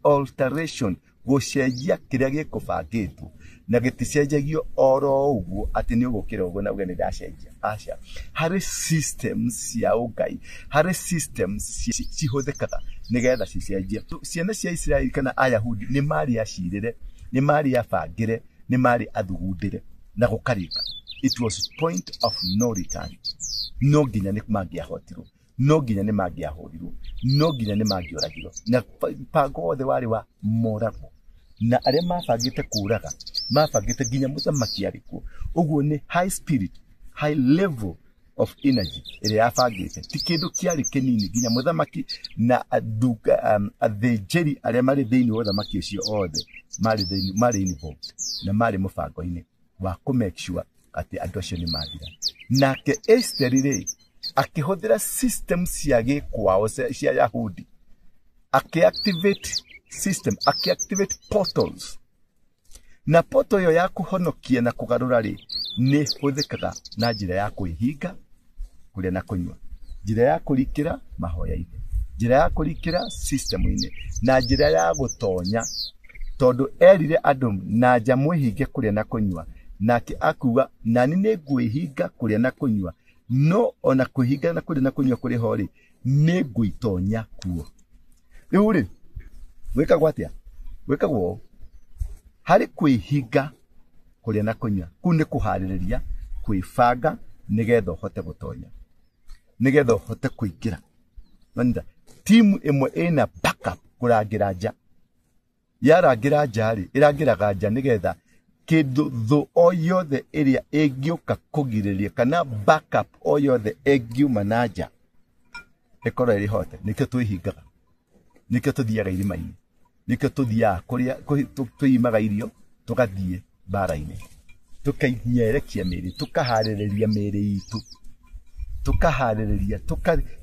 alteration, gũcenjia kĩrĩa gĩkũbangĩtwo na gĩticenjagio oro ũguo atĩ nĩ ũgũkĩra ũguo na uge nĩ ndacenjia. Aca, harĩ systems cia ũngai, harĩ systems cihũthĩkaga nĩgetha cicenjie. Ciana cia Isiraeli kana Ayahudi nĩ marĩ acirĩre, nĩ marĩ abangĩre, nĩ marĩ athugundĩre na gũkarĩka. It was point of no return. No nginya nĩ mangĩahotirwo, no nginya nĩ mangĩahũrirwo, no nginya nĩ mangĩoragirwo, na mũbango wothe warĩ wa moragwo. Na arĩa mabangĩte kũraga mabangĩte nginya mũthamaki arĩ kuo. Ũguo nĩ high spirit, high level of energy ĩrĩa yabangĩte, ti kĩndũ kĩarĩ kĩnini. Nginya mũthamaki na athĩnjĩri arĩa marĩ thĩinĩ wa ũthamaki ũcio othe marĩ thĩinĩ, marĩ involved na marĩ mũbango-inĩ wa kũ make sure atĩ andũ acio nĩ mathira. Nake Esther rĩ, akĩhũthĩra system cia gĩkwao cia Yahudi, akĩ-activate system, akĩ-activate portals. Na portal ĩyo ya kũhonokia na kũgarũra rĩ, nĩ hũthĩkaga na njĩra ya kwĩhinga kũrĩa na kũnyua, njĩra ya kũrikĩra mahoya-inĩ, njĩra ya kũrikĩra system-inĩ, na njĩra ya gũtonya. Tondũ erire andũ na nja mwĩhinge kũrĩa na kũnyua, nake akuga nani nĩ ngwĩhinga kũrĩa na kũnyua, no ona kwĩhinga na kũrĩa na kũnyua kũrĩ ho rĩ, nĩ ngũitonya kuo. Rĩu rĩ, gwĩkagwo atĩa? Gwĩkagwo ũũ, harĩ kwĩhinga kũrĩa na kũnyua, kũu nĩ kũharĩrĩria, kwĩbanga nĩgetha ũhote gũtonya, nĩgetha ũhote kũingĩra. Nonda timu ĩmwe ĩna backup kũrangĩra nja, yarangĩra nja rĩ, ĩrangĩraga nja nĩgetha kĩndũ thũ o yothe ĩrĩa ĩngĩũka kũgirĩrĩria kana backup o yothe ĩngiuma na nja ĩkorwo ĩrĩ hote. Nĩkĩo twĩhingaga, nĩkĩo tũthiaga irima-inĩ, nĩkĩo tũthiaga kũrĩa twĩimaga irio, tũgathiĩ mbara-inĩ, tũkenyerekia mĩĩrĩ, tũkaharĩrĩria mĩĩrĩ itũ, tũkaharĩrĩria,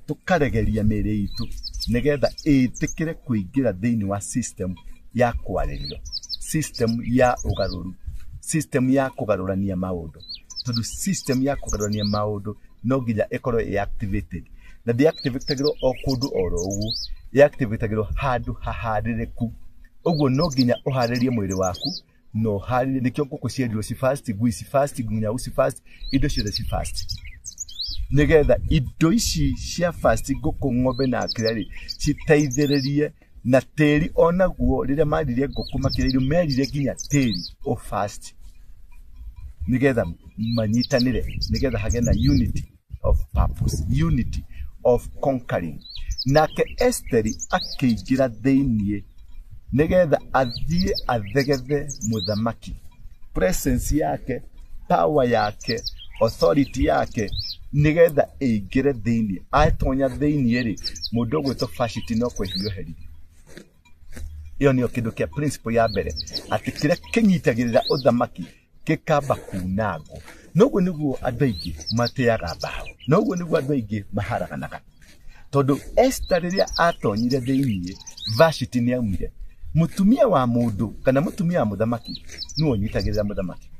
tũkaregeria mĩĩrĩ itũ nĩgetha ĩtĩkĩre kũingĩra thĩinĩ wa system ya kwarĩrio, system ya ũgarũru, system ya kũgarũrania maũndũ. Tondũ system ya kũgarũrania maũndũ no nginya ĩkorwo ĩ activated, na ndĩ-activatagĩrwo o kũndũ oro ũguo, ĩ-activatagĩrwo handũ haharĩrĩku. Ũguo no nginya ũharĩrie mwĩrĩ waku na ũharĩrie. Nĩkĩo ngũkũ cierirwo ci fast, ngui ci fast, nyau ci fast, indo ciothe ci fast, nĩgetha indo ici cia fast, ngũkũ, ng'ombe na kĩrĩa rĩ, citeithĩrĩrie na tĩri onaguo. Rĩrĩa marire ngũkũ makĩrĩa irio, merire nginya tĩri ũ fast nĩgetha manyitanĩre, nĩgetha hagĩe na unity of purpose, unity of conquering. Nake Esteri akĩingĩra thĩiniĩ nĩgetha athiĩ athegethe mũthamaki. Presence yake, power yake, authority yake, nĩgetha ĩingĩre thĩiniĩ. Atonya thĩiniĩ rĩ, mũndũ ũgwĩtwo Vashti no kweherio eheririo. Ĩyo nĩyo kĩndũ kĩa principle ya mbere, atĩ kĩrĩa kĩnyitagĩrĩra ũthamaki gĩkamba kunangwo. Noguo nĩguo andũ aingĩ mateaga mbaũ, noguo nĩguo andũ aingĩ maharaganaga. Tondũ Esther rĩrĩa atonyire thĩiniĩ, Vashti nĩ aumire. Mũtumia wa mũndũ kana mũtumia wa mũthamaki nĩwe ũnyitagĩrĩra mũthamaki,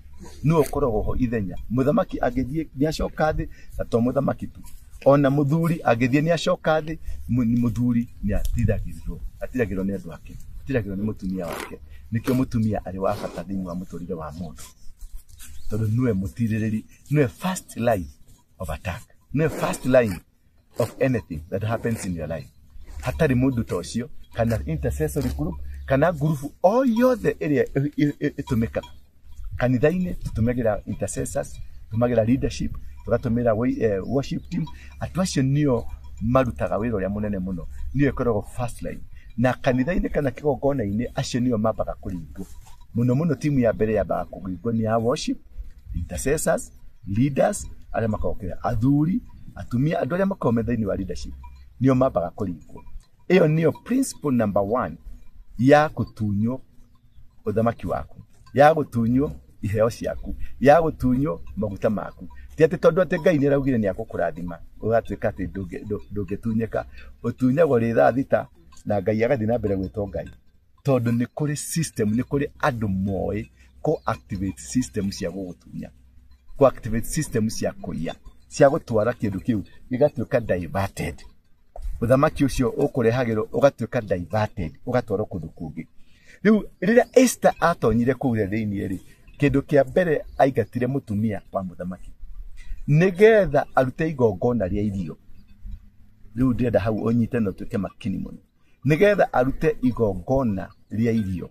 nĩwe ũkoragwo ho ithenya. Mũthamaki angĩthiĩ nĩ acoka thĩ, na to mũthamaki tu, ona mũthuri angĩthiĩ nĩ acoka thĩ. Mũthuri nĩ atiragĩrĩrwo, atiragĩrĩrwo nĩ andũ ake, atiragĩrĩrwo nĩ mũtumia wake. Nĩkĩo mũtumia arĩ wa bata thĩinĩ wa mũtũrĩre wa mũndũ, tondũ nĩwe mũtirĩrĩri, nĩwe first line of attack, nĩwe first line of anything that happens in your life. Hatarĩ mũndũ ta ũcio kana intercessory group kana ngurubu o yothe ĩrĩa ĩtũmĩkaga kanitha-inĩ, tũtũmagĩra intercessors, tũtũmagĩra leadership, tũgatũmĩra worship team. Andũ acio nĩo marutaga wĩra ũrĩa mũnene mũno, nĩyo ĩkoragwo first line. Na kanitha-inĩ kana kĩgongona-inĩ, acio nĩo mambaga kũringwo mũno mũno. Timu ya mbere yambaga kũringwo nĩ ya worship, intercessors, leaders arĩa makoragwo kĩrĩa, athuri, atumia, andũ arĩa makoragwo me thĩinĩ wa leadership nĩo mambaga kũringwo. Ĩyo nĩyo principle number one ya gũtunywo ũthamaki waku, ya gũtunywo iheo ciaku, ya gũtunywo maguta maku. Ti atĩ tondũ atĩ Ngai nĩ araugire nĩ akũkũrathima ũgatuĩka atĩ ndũngĩtunyĩka. Ũtunyagwo rĩ thaa thita na Ngai agathiĩ na mbere gwĩtwo Ngai, tondũ nĩ kũrĩ system, nĩ kũrĩ andũ moĩ kũ activate system cia gũgũtunya, kũ activate system cia kũiya, cia gũtwara kĩndũ kĩu gĩgatuĩka diverted. Ũthamaki ũcio ũkũrehagĩrwo ũgatuĩka diverted, ũgatwarwo kũndũ kũngĩ. Rĩu rĩrĩa Esther atonyire kũu thĩinĩ rĩ, kĩndũ kĩa mbere aingatire mũtumia wa mũthamaki nĩgetha arute igongona rĩa irio. Rĩu ndĩrenda hau ũnyite na ũtuĩke makini mũno, nĩgetha arute igongona rĩa irio.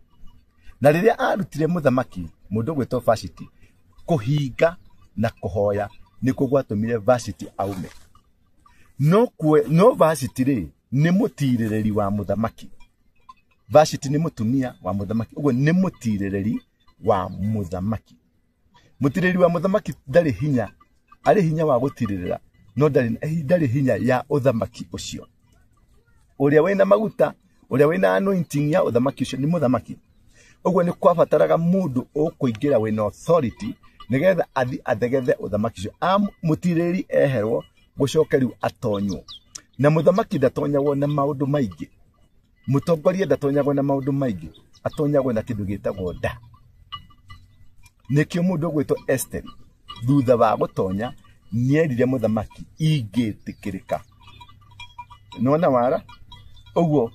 Na rĩrĩa arutire mũthamaki, mũndũ ũgwĩtwo Vashti, kũhinga na kũhoya nĩkuo gwatũmire Vashti aume. No Vashti rĩ, nĩ mũtirĩrĩri wa mũthamaki. Vashti nĩ mũtumia wa mũthamaki, ũguo nĩ mũtirĩrĩri wa mũthamaki. Mũtirĩrĩri wa mũthamaki ndarĩ hinya, arĩ hinya wa gũtirĩrĩra, no ndarĩ hinya ya ũthamaki ũcio. Ũrĩa wĩna maguta, ũrĩa wĩna anointing ya ũthamaki ũcio nĩ mũthamaki. Ũguo nĩ kwabataraga mũndũ ũkũingĩra wĩna authority nĩgetha athi athegethe ũthamaki ũcio. Mũtirĩrĩri eherwo, gũcoke rĩu atonywo. Na mũthamaki ndatonyagwo na maũndũ maingĩ, mũtongoria ndatonyagwo na maũndũ maingĩ, atonyagwo na kĩndũ gĩtagwo nda. Nĩkĩo mũndũ ũgwĩtwo Esther thutha wa gũtonya nĩerire mũthamaki ingĩtĩkĩrĩka. Nĩwona wara? Ũguo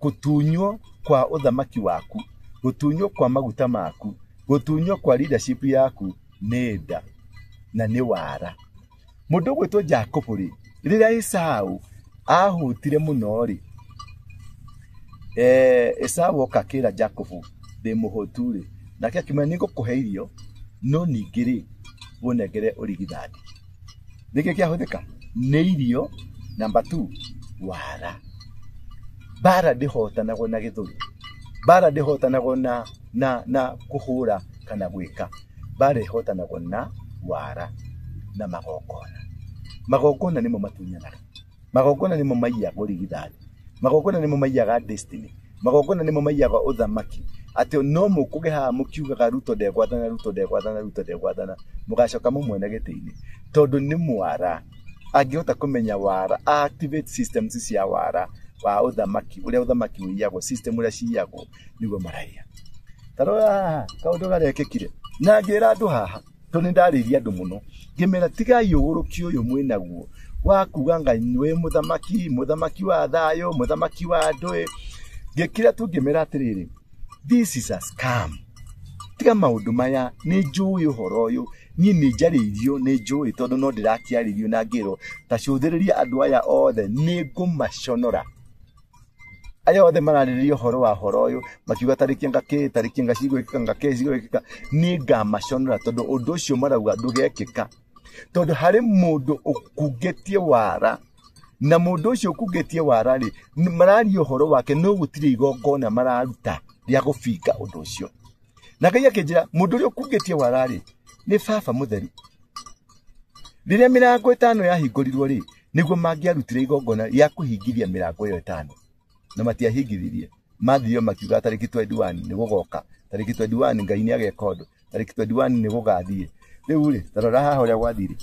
gũtunywo kwa ũthamaki waku, gũtunywo kwa maguta maku, gũtunywo kwa leadership yaku nĩ nda na nĩ wara. Mũndũ ũgwĩtwo Jakubu rĩ, rĩrĩa Esau ahũtire mũno rĩ, Esau oka akĩra Jakubu ndĩ mũhũtu rĩ, nake akĩmwĩra nĩ ngũkũhe irio no ningĩ rĩ ũnengere ũrigithathi. Nĩkĩ kĩahũthĩka? Nĩ irio. Number 2, wara. Mbara ndĩhotanagwo na gĩthũri, mbara ndĩhotanagwo na kũhũra kana gwĩka, mbara ĩhotanagwo na wara na magongona. Magongona nĩmo matunyanaga, magongona nĩmo maiyaga ũrigithathi, magongona nĩmo maiyaga destiny, magongona nĩmo maiyaga ũthamaki. Atĩ no mũkũge haha mũkiugaga Ruto ndegwathana, Ruto ndegwathana, Ruto ndegwathana, mũgacoka mũmuone gĩtĩ-inĩ, tondũ nĩ mwara. Angĩhota kũmenya wara, activate systems cia wara wa ũthamaki, ũrĩa ũthamaki ũiyagwo, system ũrĩa ciyagwo, nĩguo maraiya. Ta rora haha kaũndũ karekĩkire, na ngĩra andũ haha, tondũ nĩ ndarĩirie andũ mũno, ngĩmera tigai ũgũrũki ũyũ mwĩnaguo wa kuga Ngai wĩ mũthamaki, mũthamaki wa thayũ, mũthamaki wa andũ. Ngĩkira tu ngĩmera atĩrĩrĩ, this is a scam. Tiga maũndũ maya, nĩ njũĩ ũhoro ũyũ, niĩ nĩ njarĩirio, nĩ njũĩ tondũ no ndĩrakĩarĩirio na ngĩrwo ta cũthĩrĩria andũ aya othe, nĩ ngũmaconora. Aya othe mararĩrĩria ũhoro wa ũhoro ũyũ, makiuga tarĩki anga kĩ, tarĩki anga cigwĩkĩka, anga kĩ cigwĩkĩka, nĩ ngamaconora tondũ ũndũ ũcio marauga ndũgekĩka. Tondũ harĩ mũndũ ũkungĩtie wara, na mũndũ ũcio ũkungĩtie wara rĩ, mararia ũhoro wake, no gũtirĩ igongona mararuta rĩa gũbinga ũndũ ũcio. Na Ngai akĩnjĩra mũndũ ũrĩa ũkungĩtie wara rĩ, nĩ baba mũtheru. Rĩrĩa mĩrango ĩtano yahingũrirwo rĩ, nĩguo mangĩarutire igongona rĩa kũhingithia mĩrango ĩyo ĩtano. Na matiahingithirie. Mathire makiuga tarĩki 21 nĩ gũgoka, tarĩki 21 Ngai nĩ ageka ũndũ, tarĩki 21 nĩ gũgathiĩ. Rĩu rĩ, ta rora haha ũrĩa gwathire.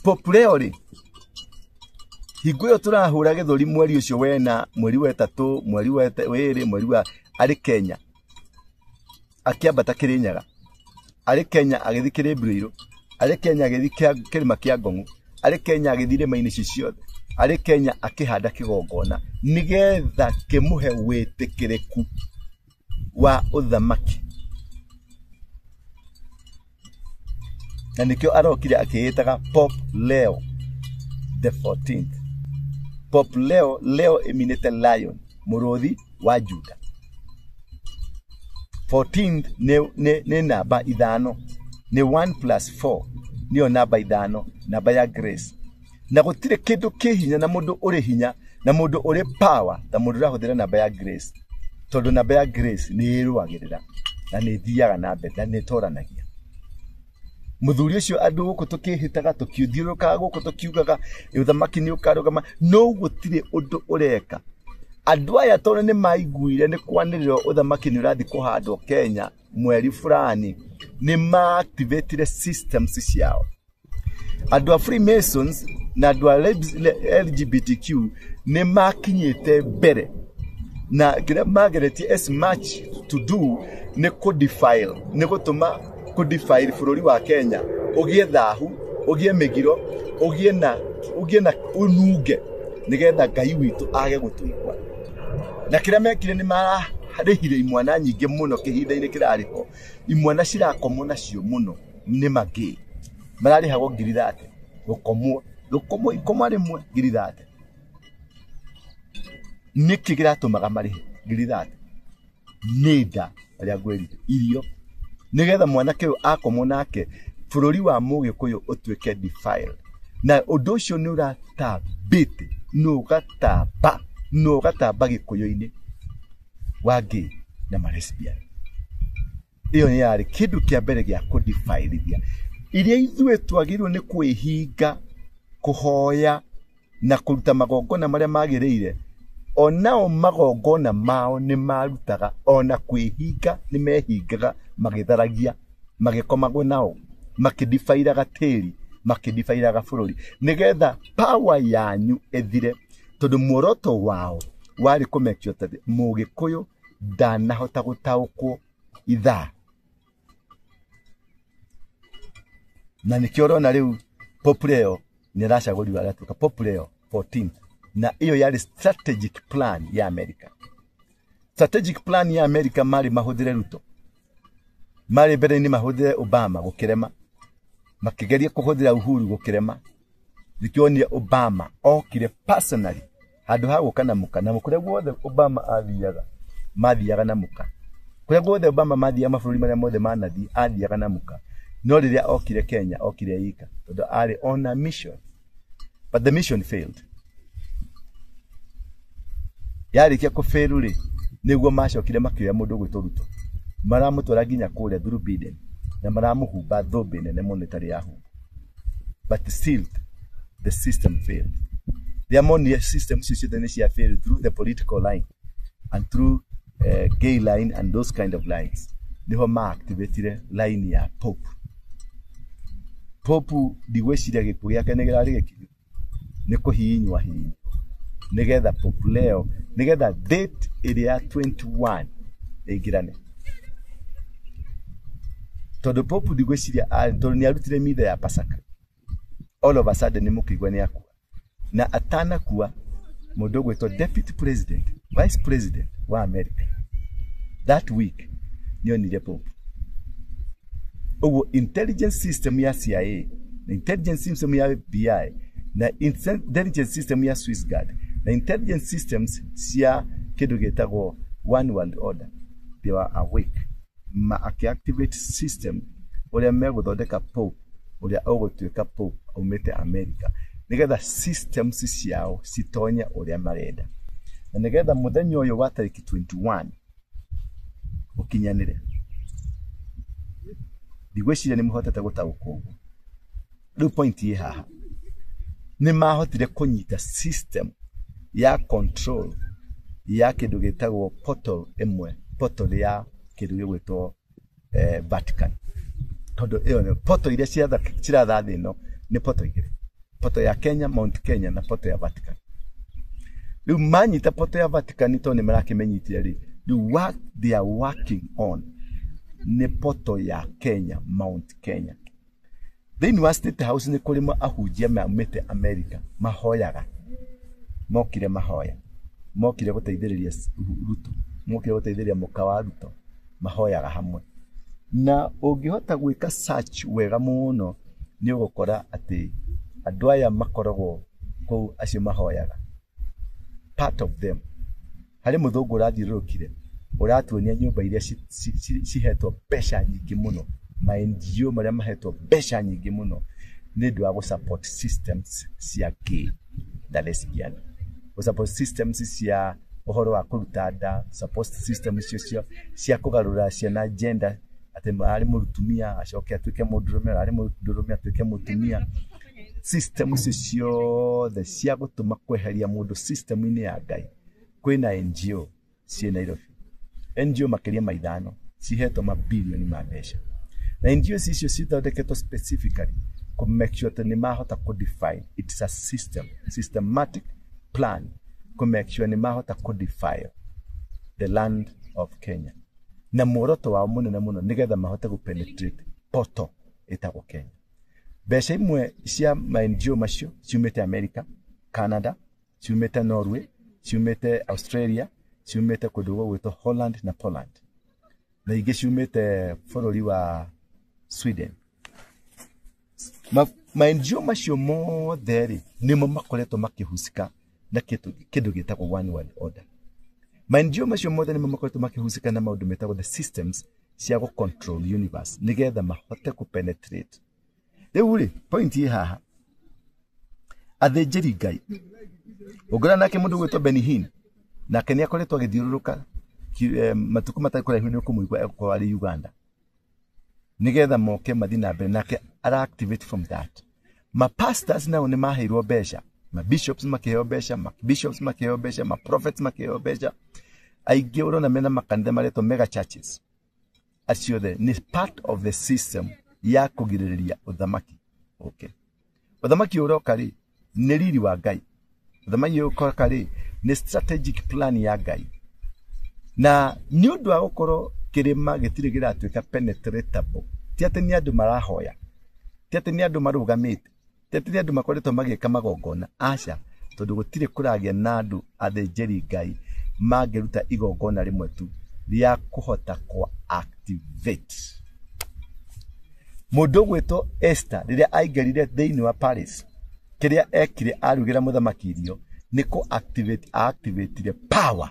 Pope Leo rĩ, hingo ĩyo tũrahũra gĩthũri mweri ũcio wena, mweri wa ĩtatũ, mweri wa wĩrĩ, mweri wa arĩ Kenya, akĩambata Kĩrĩnyaga, arĩ Kenya agĩthiĩ Kĩrĩmbirũirũ, arĩ Kenya agĩthiĩ kĩrĩma kĩa Ngong'u, arĩ Kenya agĩthiĩ irĩma-inĩ ici ciothe, arĩ Kenya akĩhanda kĩgongona nĩgetha kĩmũhe wĩtĩkĩrĩku wa ũthamaki. Na nĩkĩo arokire akĩĩtaga Pope Leo the 14th. Pope Leo, Leo ĩminĩte lion, mũrũthi wa Juda. 14th nĩ namba ithano, nĩ 1 plus 4 nĩyo namba ithano, namba ya grace. Na gũtirĩ kĩndũ kĩ hinya na mũndũ ũrĩ hinya na mũndũ ũrĩ power ta mũndũ ũrahũthĩra namba ya grace, tondũ namba ya grace nĩ ĩrũagĩrĩra na nĩ ĩthiaga na mbere na nĩ ĩtoranagia. Mũthuri ũcio andũ gũkũ tũkĩhĩtaga, tũkĩthiũrũrũkaga gũkũ tũkiugaga ũthamaki nĩ ũkarũgama, no gũtirĩ ũndũ ũreka. Andũ aya tondũ nĩ maiguire nĩ kwanĩrĩrwo ũthamaki nĩ ũrathiĩ kũhandwo Kenya mweri fulani, nĩ ma-activatire systems ciao. Andũ a Freemasons na andũ a LGBTQ nĩ makinyĩte mbere, na kĩrĩa mageretie as much to do nĩ kũ-defile, nĩ gũtũma kũ-defile bũrũri wa Kenya ũgĩe thahu, ũgĩe mĩgiro, ũgĩe na ũnunge, nĩgetha Ngai witũ age gũtũigua. Na kĩrĩa mekire, nĩ mararĩhire imwana nyingĩ mũno kĩhinda-inĩ kĩrarĩ ho. Imwana cirakomwo nacio mũno nĩ magay, mararĩhagwo 30,000 gũkomwo, gũkomwo ikoma rĩmwe 30,000. Nĩkĩ kĩratũmaga marĩhe 30,000? Nĩ nda arĩa ngwĩrire irio, nĩgetha mwanake ũyũ akomwo nake, bũrũri wa mũgĩkũyũ ũtuĩke defiled. Na ũndũ ũcio nĩ ũratambĩte na ũgatamba na ũgatamba gĩkũyũ-inĩ wa gay na ma lesbian. Ĩyo nĩ yarĩ kĩndũ kĩa mbere gĩa kũdefilithia iria ithuĩ twagĩrĩirwo nĩ kwĩhinga kũhoya na kũruta magongona marĩa magĩrĩire. Onao magongona mao nĩ marutaga, ona kwĩhinga nĩ mehingaga, magĩtharagia, magĩkomagwo nao, makĩdifairaga tĩri, makĩdifairaga bũrũri, nĩgetha power yanyu ĩthire, tondũ muoroto wao warĩ kũmekio atĩ mũgĩkũyũ ndanahota gũtaũkwo ithaa. Na nĩkĩo ũrona rĩu Pope Leo nĩ aracagũrirwo agatuĩka Pope Leo 14, na ĩyo yarĩ strategic plan ya America. Strategic plan ya America marĩ mahũthĩre Ruto, marĩ mbere-inĩ mahũthĩre Obama, gũkĩrema. Makĩgeria kũhũthĩra Uhuru, gũkĩrema. Nĩkĩo Obama okire personally handũ ha gũka na mũka, na kũrĩa guothe Obama athiaga mathiaga na mũka. Kũrĩa guothe Obama mathiaga, mabũrũri marĩa mothe manathiĩ, athiaga na mũka. No rĩrĩa okire Kenya, okire ika, tondũ arĩ on a mission, but the mission failed. Yarĩkia kũbĩru rĩ, nĩguo macokire makĩoya mũndũ ũgwĩtwo Ruto, maramũtwara nginya kũrĩa through Biden, na maramũhumba thũmbĩ nene mũno ĩtarĩ yahumbwo, but still the system failed. Rĩrĩa monire system icio ciothe nĩ cia fail through the political line and through gay line and those kind of lines, niho ma-activatire line ya Pope. Pope ndigwĩciria gĩkuũ gĩake nĩ kĩrarĩ gĩkinyu, nĩ kũhihinywo ahihinywo nĩgetha Pope Leo, nĩgetha date ĩrĩa ya 21 ĩingĩrane, tondũ Pope ndigwĩciria tondũ nĩ arutire mitha ya Pasaka. All of a sudden nĩ mũkĩigua nĩ akua, na atanakua mũndũ ũgwĩtwo deputy president, vice president wa America that week nĩ onire Pope. Ũguo intelligence system ya CIA na intelligence system ya FBI na intelligence system ya Swiss Guard na intelligence systems cia kĩndũ gĩtagwo One World Order, they were awake, ma akĩactivate system ũrĩa megũthondeka Pope ũrĩa ũgũtuĩka Pope aumĩte America, nĩgetha systems ciao citonye ũrĩa marenda, na nĩgetha mũthenya ũyũ wa tarĩki 21 ũkinyanĩre. Ndigwĩciria nĩ mũhotete gũtaũkwo ũguo. Rĩu point ĩ haha, nĩ mahotire kũnyita system ya control ya kĩndũ gĩtagwo portal ĩmwe, portal ya kĩndũ gĩgwĩtwo Vatican, tondũ ĩyo nĩ portal iria ciratha thĩ ĩno. Nĩ portal igĩrĩ, portal ya Kenya, Mount Kenya, na portal ya Vatican. Rĩu manyita portal ya Vatican, tondũ nĩ marakĩmenyitire rĩ, rĩu what they are working on nĩ portal ya Kenya, Mount Kenya. Thĩinĩ wa State House nĩ kũrĩ ahunjia maumĩte America mahoyaga, mokire mahoya, mokire gũteithĩrĩria Ruto, mokire gũteithĩrĩria mũka wa Ruto, mahoyaga hamwe. Na ũngĩhota gwĩka search wega mũno, nĩ ũgũkora atĩ andũ aya makoragwo kũu, acio mahoyaga, part of them, harĩ mũthũngũ ũrathiũrũrũkire ũratuonia nyũmba iria cihetwo mbeca nyingĩ mũno, ma NGO marĩa mahetwo mbeca nyingĩ mũno nĩ ũndũ wa gũ support systems cia gay na lesbian, gũ support systems cia ũhoro wa kũruta nda, support system icio cia kũgarũra ciana gender, atĩ arĩ mũtumia acoke atuĩke mũndũrũme, arĩ mũndũrũme atuĩke mũtumia. System icio ciothe cia gũtũma kweheria mũndũ system-inĩ ya Ngai. Kwĩna NGO ciĩ Nairobi, NGO makĩria ma 5 cihetwo mabilioni ma mbeca, na NGO icio cithondeketwo specifically kũ make sure atĩ nĩ mahota kũ define, it's a system, systematic plan kũ make sure nĩ mahota kũ define the land of Kenya, na muoroto wao mũnene mũno nĩgetha mahote gũ penetrate portal ĩtagwo Kenya. Mbeca imwe cia ma NGO macio ciumĩte America, Canada, ciumĩte Norway, ciumĩte Australia, ciumĩte kũndũ gũgwĩtwo Holland na Poland, na ingĩ ciumĩte bũrũri wa Sweden. Ma NGO macio mothe rĩ, nĩmo makoretwo makĩhusika na kĩndũ gĩtagwo one world order. Ma NGO macio mothe nĩmo makoretwo makĩhusika na maũndũ metagwo the systems cia gũ control universe nĩgetha mahote kũ penetrate. Rĩu rĩ, point ĩ haha, athĩnjĩri Ngai ũngĩona nake mũndũ ũgwĩtwo Benny Hinn, nake nĩ akoretwo agĩthiũrũrũka matukũ matarĩ kũraihu nĩ ũkũmũigua egũkorwo arĩ Uganda nĩgetha moke mathiĩ na mbere, nake ara activate from that. Ma pastors nao nĩ maheirwo mbeca, ma bishops makĩheo mbeca, ma bishops makĩheo mbeca, ma prophets makĩheo mbeca. Aingĩ ũrona mena makanitha maretwo mega churches, acio othe nĩ part of the system ya kũgirĩrĩria ũthamaki. Okay, ũthamaki ũroka rĩ nĩ riri wa Ngai, ũthamaki ũroka rĩ nĩ strategic plan ya Ngai, na nĩ ũndũ wa gũkorwo kĩrĩma gĩtirĩ kĩratuĩka penetratable. Ti atĩ nĩ andũ marahoya, ti atĩ nĩ andũ marũgamĩte, ti atĩ nĩ andũ makoretwo magĩka magongona, aca, tondũ gũtirĩ kũragĩa na andũ athĩnjĩri Ngai mangĩruta igongona rĩmwe tu rĩa kũhota kwa activate. Mũndũ ũgwĩtwo Esther rĩrĩa aingĩrire thĩinĩ wa Paris, kĩrĩa ekire arugĩra mũthamaki irio nĩ kũ activate, activatire power,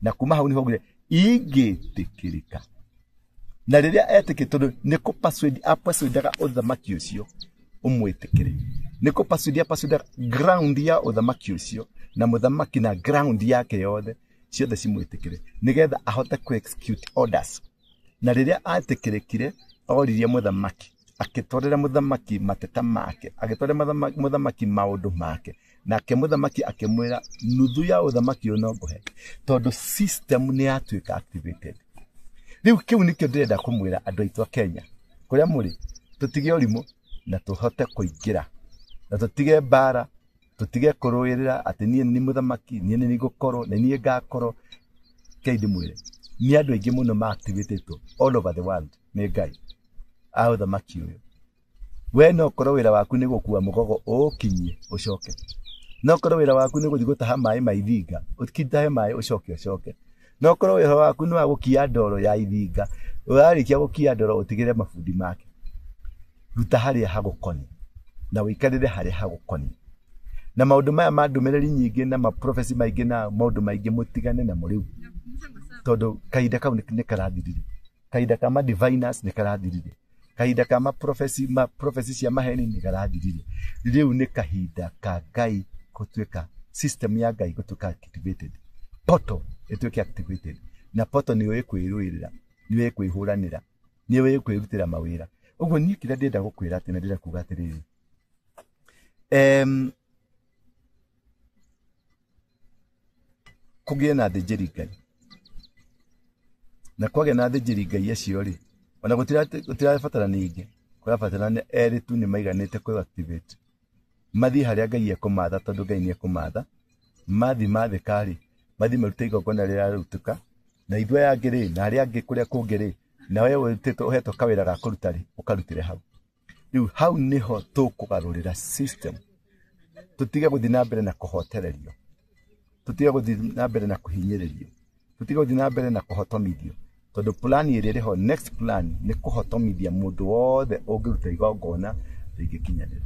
na kuma hau nĩho augire ingĩtĩkĩrĩka. Na rĩrĩa etĩkĩrĩka, tondũ nĩ kũ persuade, apersuadaga ũthamaki ũcio ũmwĩtĩkĩre, nĩ kũ persuade, apersuadaga ground ya ũthamaki ũcio na mũthamaki na ground yake yothe ciothe cimwĩtĩkĩre nĩgetha ahote kũ execute orders. Na rĩrĩa atĩkĩrĩkire, oririe mũthamaki, akĩtwarĩra mũthamaki mateta make, agĩtwarĩra mũthamaki maũndũ make, nake mũthamaki akĩmwĩra nuthu ya ũthamaki ũyũ no ngũhe, tondũ system nĩ yatuĩka activated. Rĩu kĩu nĩkĩo ndĩrenda kũmwĩra andũ aitũ a Kenya kũrĩa mũrĩ, tũtige ũrimũ na tũhote kũingĩra, na tũtige mbara, tũtige kũrũĩrĩra atĩ niĩ nĩ mũthamaki, niĩ nĩ ngũkorwo, na niĩ ngakorwo. Kei ndĩmwĩre, nĩ andũ aingĩ mũno ma activatĩtwo all over the world nĩ Ngai a ũthamaki ũyũ. We no korwo wĩra waku nĩ gũkua mũgogo ũũkinyie ũcoke, no korwo wĩra waku nĩ gũthiĩ gũtaha maĩ ma ithinga ũkitahe maĩ ũcoke ũcoke, no korwo wĩra waku nĩ wa gũkia ndoro ya ithinga, ũrarĩkia gũkia ndoro ũtigĩre mabundi make. Ruta harĩa hagũkoniĩ na ũikarĩre harĩa hagũkoniĩ. Na maũndũ maya ma ndũmĩrĩri nyingĩ na ma prophecy maingĩ na maũndũ maingĩ mũtigane namo rĩu, tondũ kahinda kau nĩ karathirire. Kahinda ka ma diviners nĩ karathirire. Kahinda ka ma prophecy, ma prophecy cia maheni nĩ karathirire. Rĩu nĩ kahinda ka Ngai gũtuĩka, system ya Ngai gũtuĩka activated, portal ĩtuĩke activated. Na portal nĩ ũĩ kwĩrũĩrĩra, nĩ ũĩ kwĩhũranĩra, nĩ ũĩ kwĩrutĩra mawĩra. Ũguo niĩ kĩrĩa ndĩrenda gũkwĩra atĩ, na ndĩrenda kuga atĩrĩrĩ, kũgĩe na athĩnjĩri Ngai, na kwagĩa na athĩnjĩri Ngai acio rĩ, ona gũtirabatarania ingĩ, kũrabatarania erĩ tu nĩ maiganĩte kũ activate, mathiĩ harĩa Ngai ekũmatha, tondũ Ngai nĩ ekũmatha. Mathiĩ mathĩka rĩ, mathiĩ marute igongona rĩrarutĩka, na ithuĩ aya angĩ rĩ, na arĩa angĩ kũrĩa kũngĩ rĩ, na we ũhetwo kawĩra ga kũruta rĩ, ũkarutĩre hau. Rĩu hau nĩho tũkũgarũrĩra system, tũtige gũthiĩ na mbere na kũhotererio, tũtige gũthiĩ na mbere na kũhinyĩrĩrio, tũtige gũthiĩ na mbere na kũhotomithio, tondũ plan ĩrĩa ĩrĩ ho, next plan nĩ kũhotomithia mũndũ wothe ũngĩruta igongona rĩngĩkinyanĩra.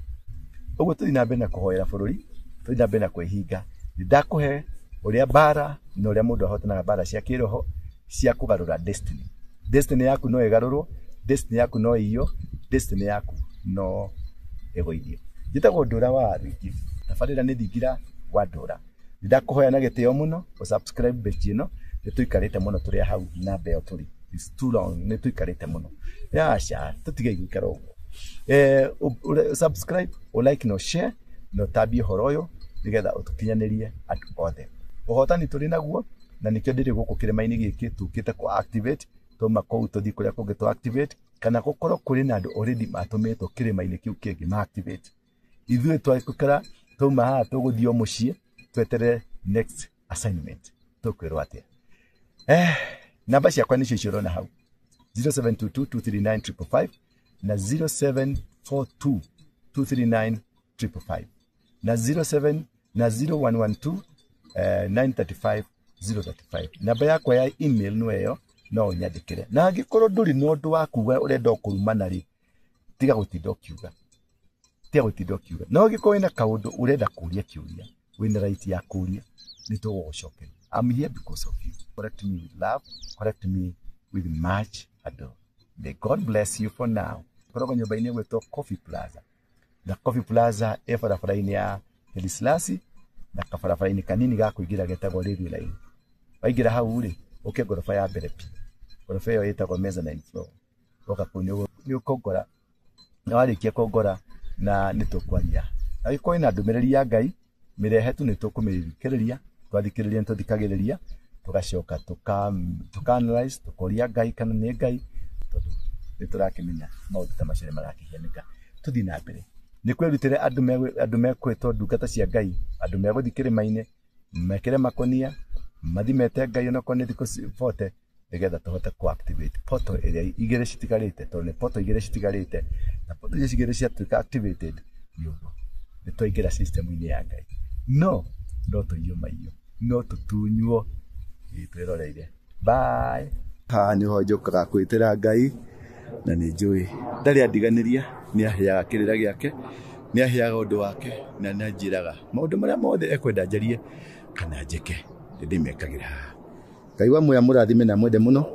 Ũguo tũthiĩ na mbere na kũhoera bũrũri, tũthiĩ na mbere na kwĩhinga. Nĩndakũhe ũrĩa mbara na ũrĩa mũndũ ahotanaga mbara cia kĩroho cia kũgarũra destiny. Destiny yaku no ĩgarũrwo, destiny yaku no ĩiywo, destiny yaku no ĩgũithio. Njĩtagwo Ndũra wa Rwigi, tabarĩra nĩ Thingira wa Ndũra. Nĩndakũhoya na gĩtĩo mũno ũsubscribe page ĩno, nĩtũikarĩte mũno tũrĩ hau namba ĩyo tũrĩ. It's too long, nĩtũikarĩte mũno. Aca, tũtige gũikara ũguo. Subscribe, ũ like na share, na ũtambie ũhoro ũyũ nĩgetha ũtũkinyanĩrie andũ othe. Ũhotani tũrĩ naguo na nĩkĩo ndĩrĩ gũkũ kĩrĩma-inĩ gĩkĩ tũkĩte kũ activate tuma kũu tũthiĩ kũrĩa kũngĩ tũ activate kana gũkorwo kũrĩ na andũ already matũmĩtwo kĩrĩma-inĩ kĩu kĩngĩ ma activate. Ithuĩ twakũkara tuma haha tũgũthiĩ o mũciĩ tweterere next assignment tũkwĩrwo atĩa. Namba ciakwa nĩcio icio ũrona hau 0722 239 555 na 0742 239 555 na 07 na 0112 935 035. Namba yakwa ya email no ĩyo no ũnyandĩkĩre. Na angĩkorwo ndũrĩ na ũndũ wa kuga ũrenda kũrumana rĩ, tiga gũtinda ũkiuga. Tiga gũtinda ũkiuga. No angĩkorwo wĩna kaũndũ ũrenda kũria kĩũria, wĩna right ya kũria, nĩ tũgũgũcokeria. I'm here because of you. Correct me with love, correct me with much ado. May God bless you for now. Korogwo nyũmba-inĩ ĩgwĩtwo Coffee Plaza. Na Coffee Plaza ĩ barabara-inĩ ya Helislasi na kabarabara-inĩ kanini ga kũingĩra getagwo Railway Line. Waingĩra hau rĩ, ũke ngoroba ya mbere pi. Ngoroba ĩyo ĩtagwo mezzanine floor. Woka kũu nĩ ũkũngora. Na warĩkia kũngora na nĩ tũkwaria. Angĩkorwo wĩna ndũmĩrĩri ya Ngai, mĩrehe tu nĩ tũkũmĩthikĩrĩria, twathikĩrĩria nĩ tũthikagĩrĩria, tũgacoka tũka analyze, tũkoria Ngai kana nĩ Ngai, tondũ nĩ tũrakĩmenya maũndũ ta macio nĩ marakĩhianĩka. Tũthiĩ na mbere. Nĩ kwĩrutĩre andũ mekwĩtwo ndungata cia Ngai, andũ megũthiĩ kĩrĩma-inĩ, mekĩre makonia, mathiĩ mete Ngai onakorwo nĩ thikũ 40, nĩgetha tũhote kũ activate portal ĩrĩa igĩrĩ citigarĩte, tondũ nĩ portal igĩrĩ citigarĩte, na portal icio igĩrĩ ciatuĩka activated, nĩ ũguo nĩ twaingĩra system-inĩ ya Ngai. No tũiywo maiyo, no tũtunywo, twĩroreire. Bye. Haha nĩho njũkaga kwĩtĩra Ngai, na nĩ njũĩ ndarĩ andiganĩria, nĩ aheaga kĩrĩra gĩake, nĩ aheaga ũndũ wake, na nĩ anjĩraga maũndũ marĩa mothe ekwenda njarie kana njĩke, nĩ ndĩmekagĩra haha. Ngai wa muoyo amũrathime na mwende mũno,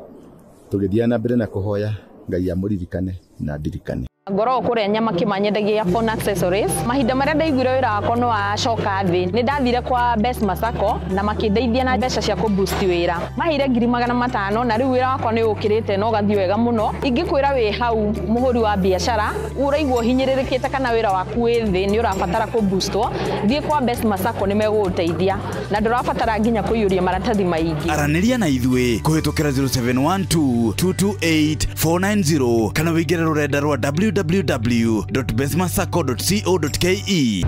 tũgĩthiĩ na mbere na kũhoya Ngai amũririkane na ndirikane. Ngoragwo kũrĩa nyama kĩmanyendagia phone accessories. Mahinda marĩa ndaiguire wĩra wakwa nĩ wacoka thĩ, nĩ ndathire kwa Best Masako na makĩndeithia na mbeca cia kũ-boost wĩra. Maheire 500,000 na rĩu wĩra wakwa nĩ ũkĩrĩte na ũgathiĩ wega mũno. Ingĩkwĩra wĩ hau mũhũri wa biacara, ũraigua ũhinyĩrĩrĩkĩte kana wĩra waku wĩ thĩ nĩ ũrabatara kũ-boostwo, thiĩ kwa Best Masako nĩ megũgũteithia na ndũrabatara nginya kũiyũria maratathi maingĩ. Aranĩria na ithuĩ kũhĩtũkĩra 0712 228 490 kana wĩingĩre rũrenda rwa www.bestmasacco.co.ke.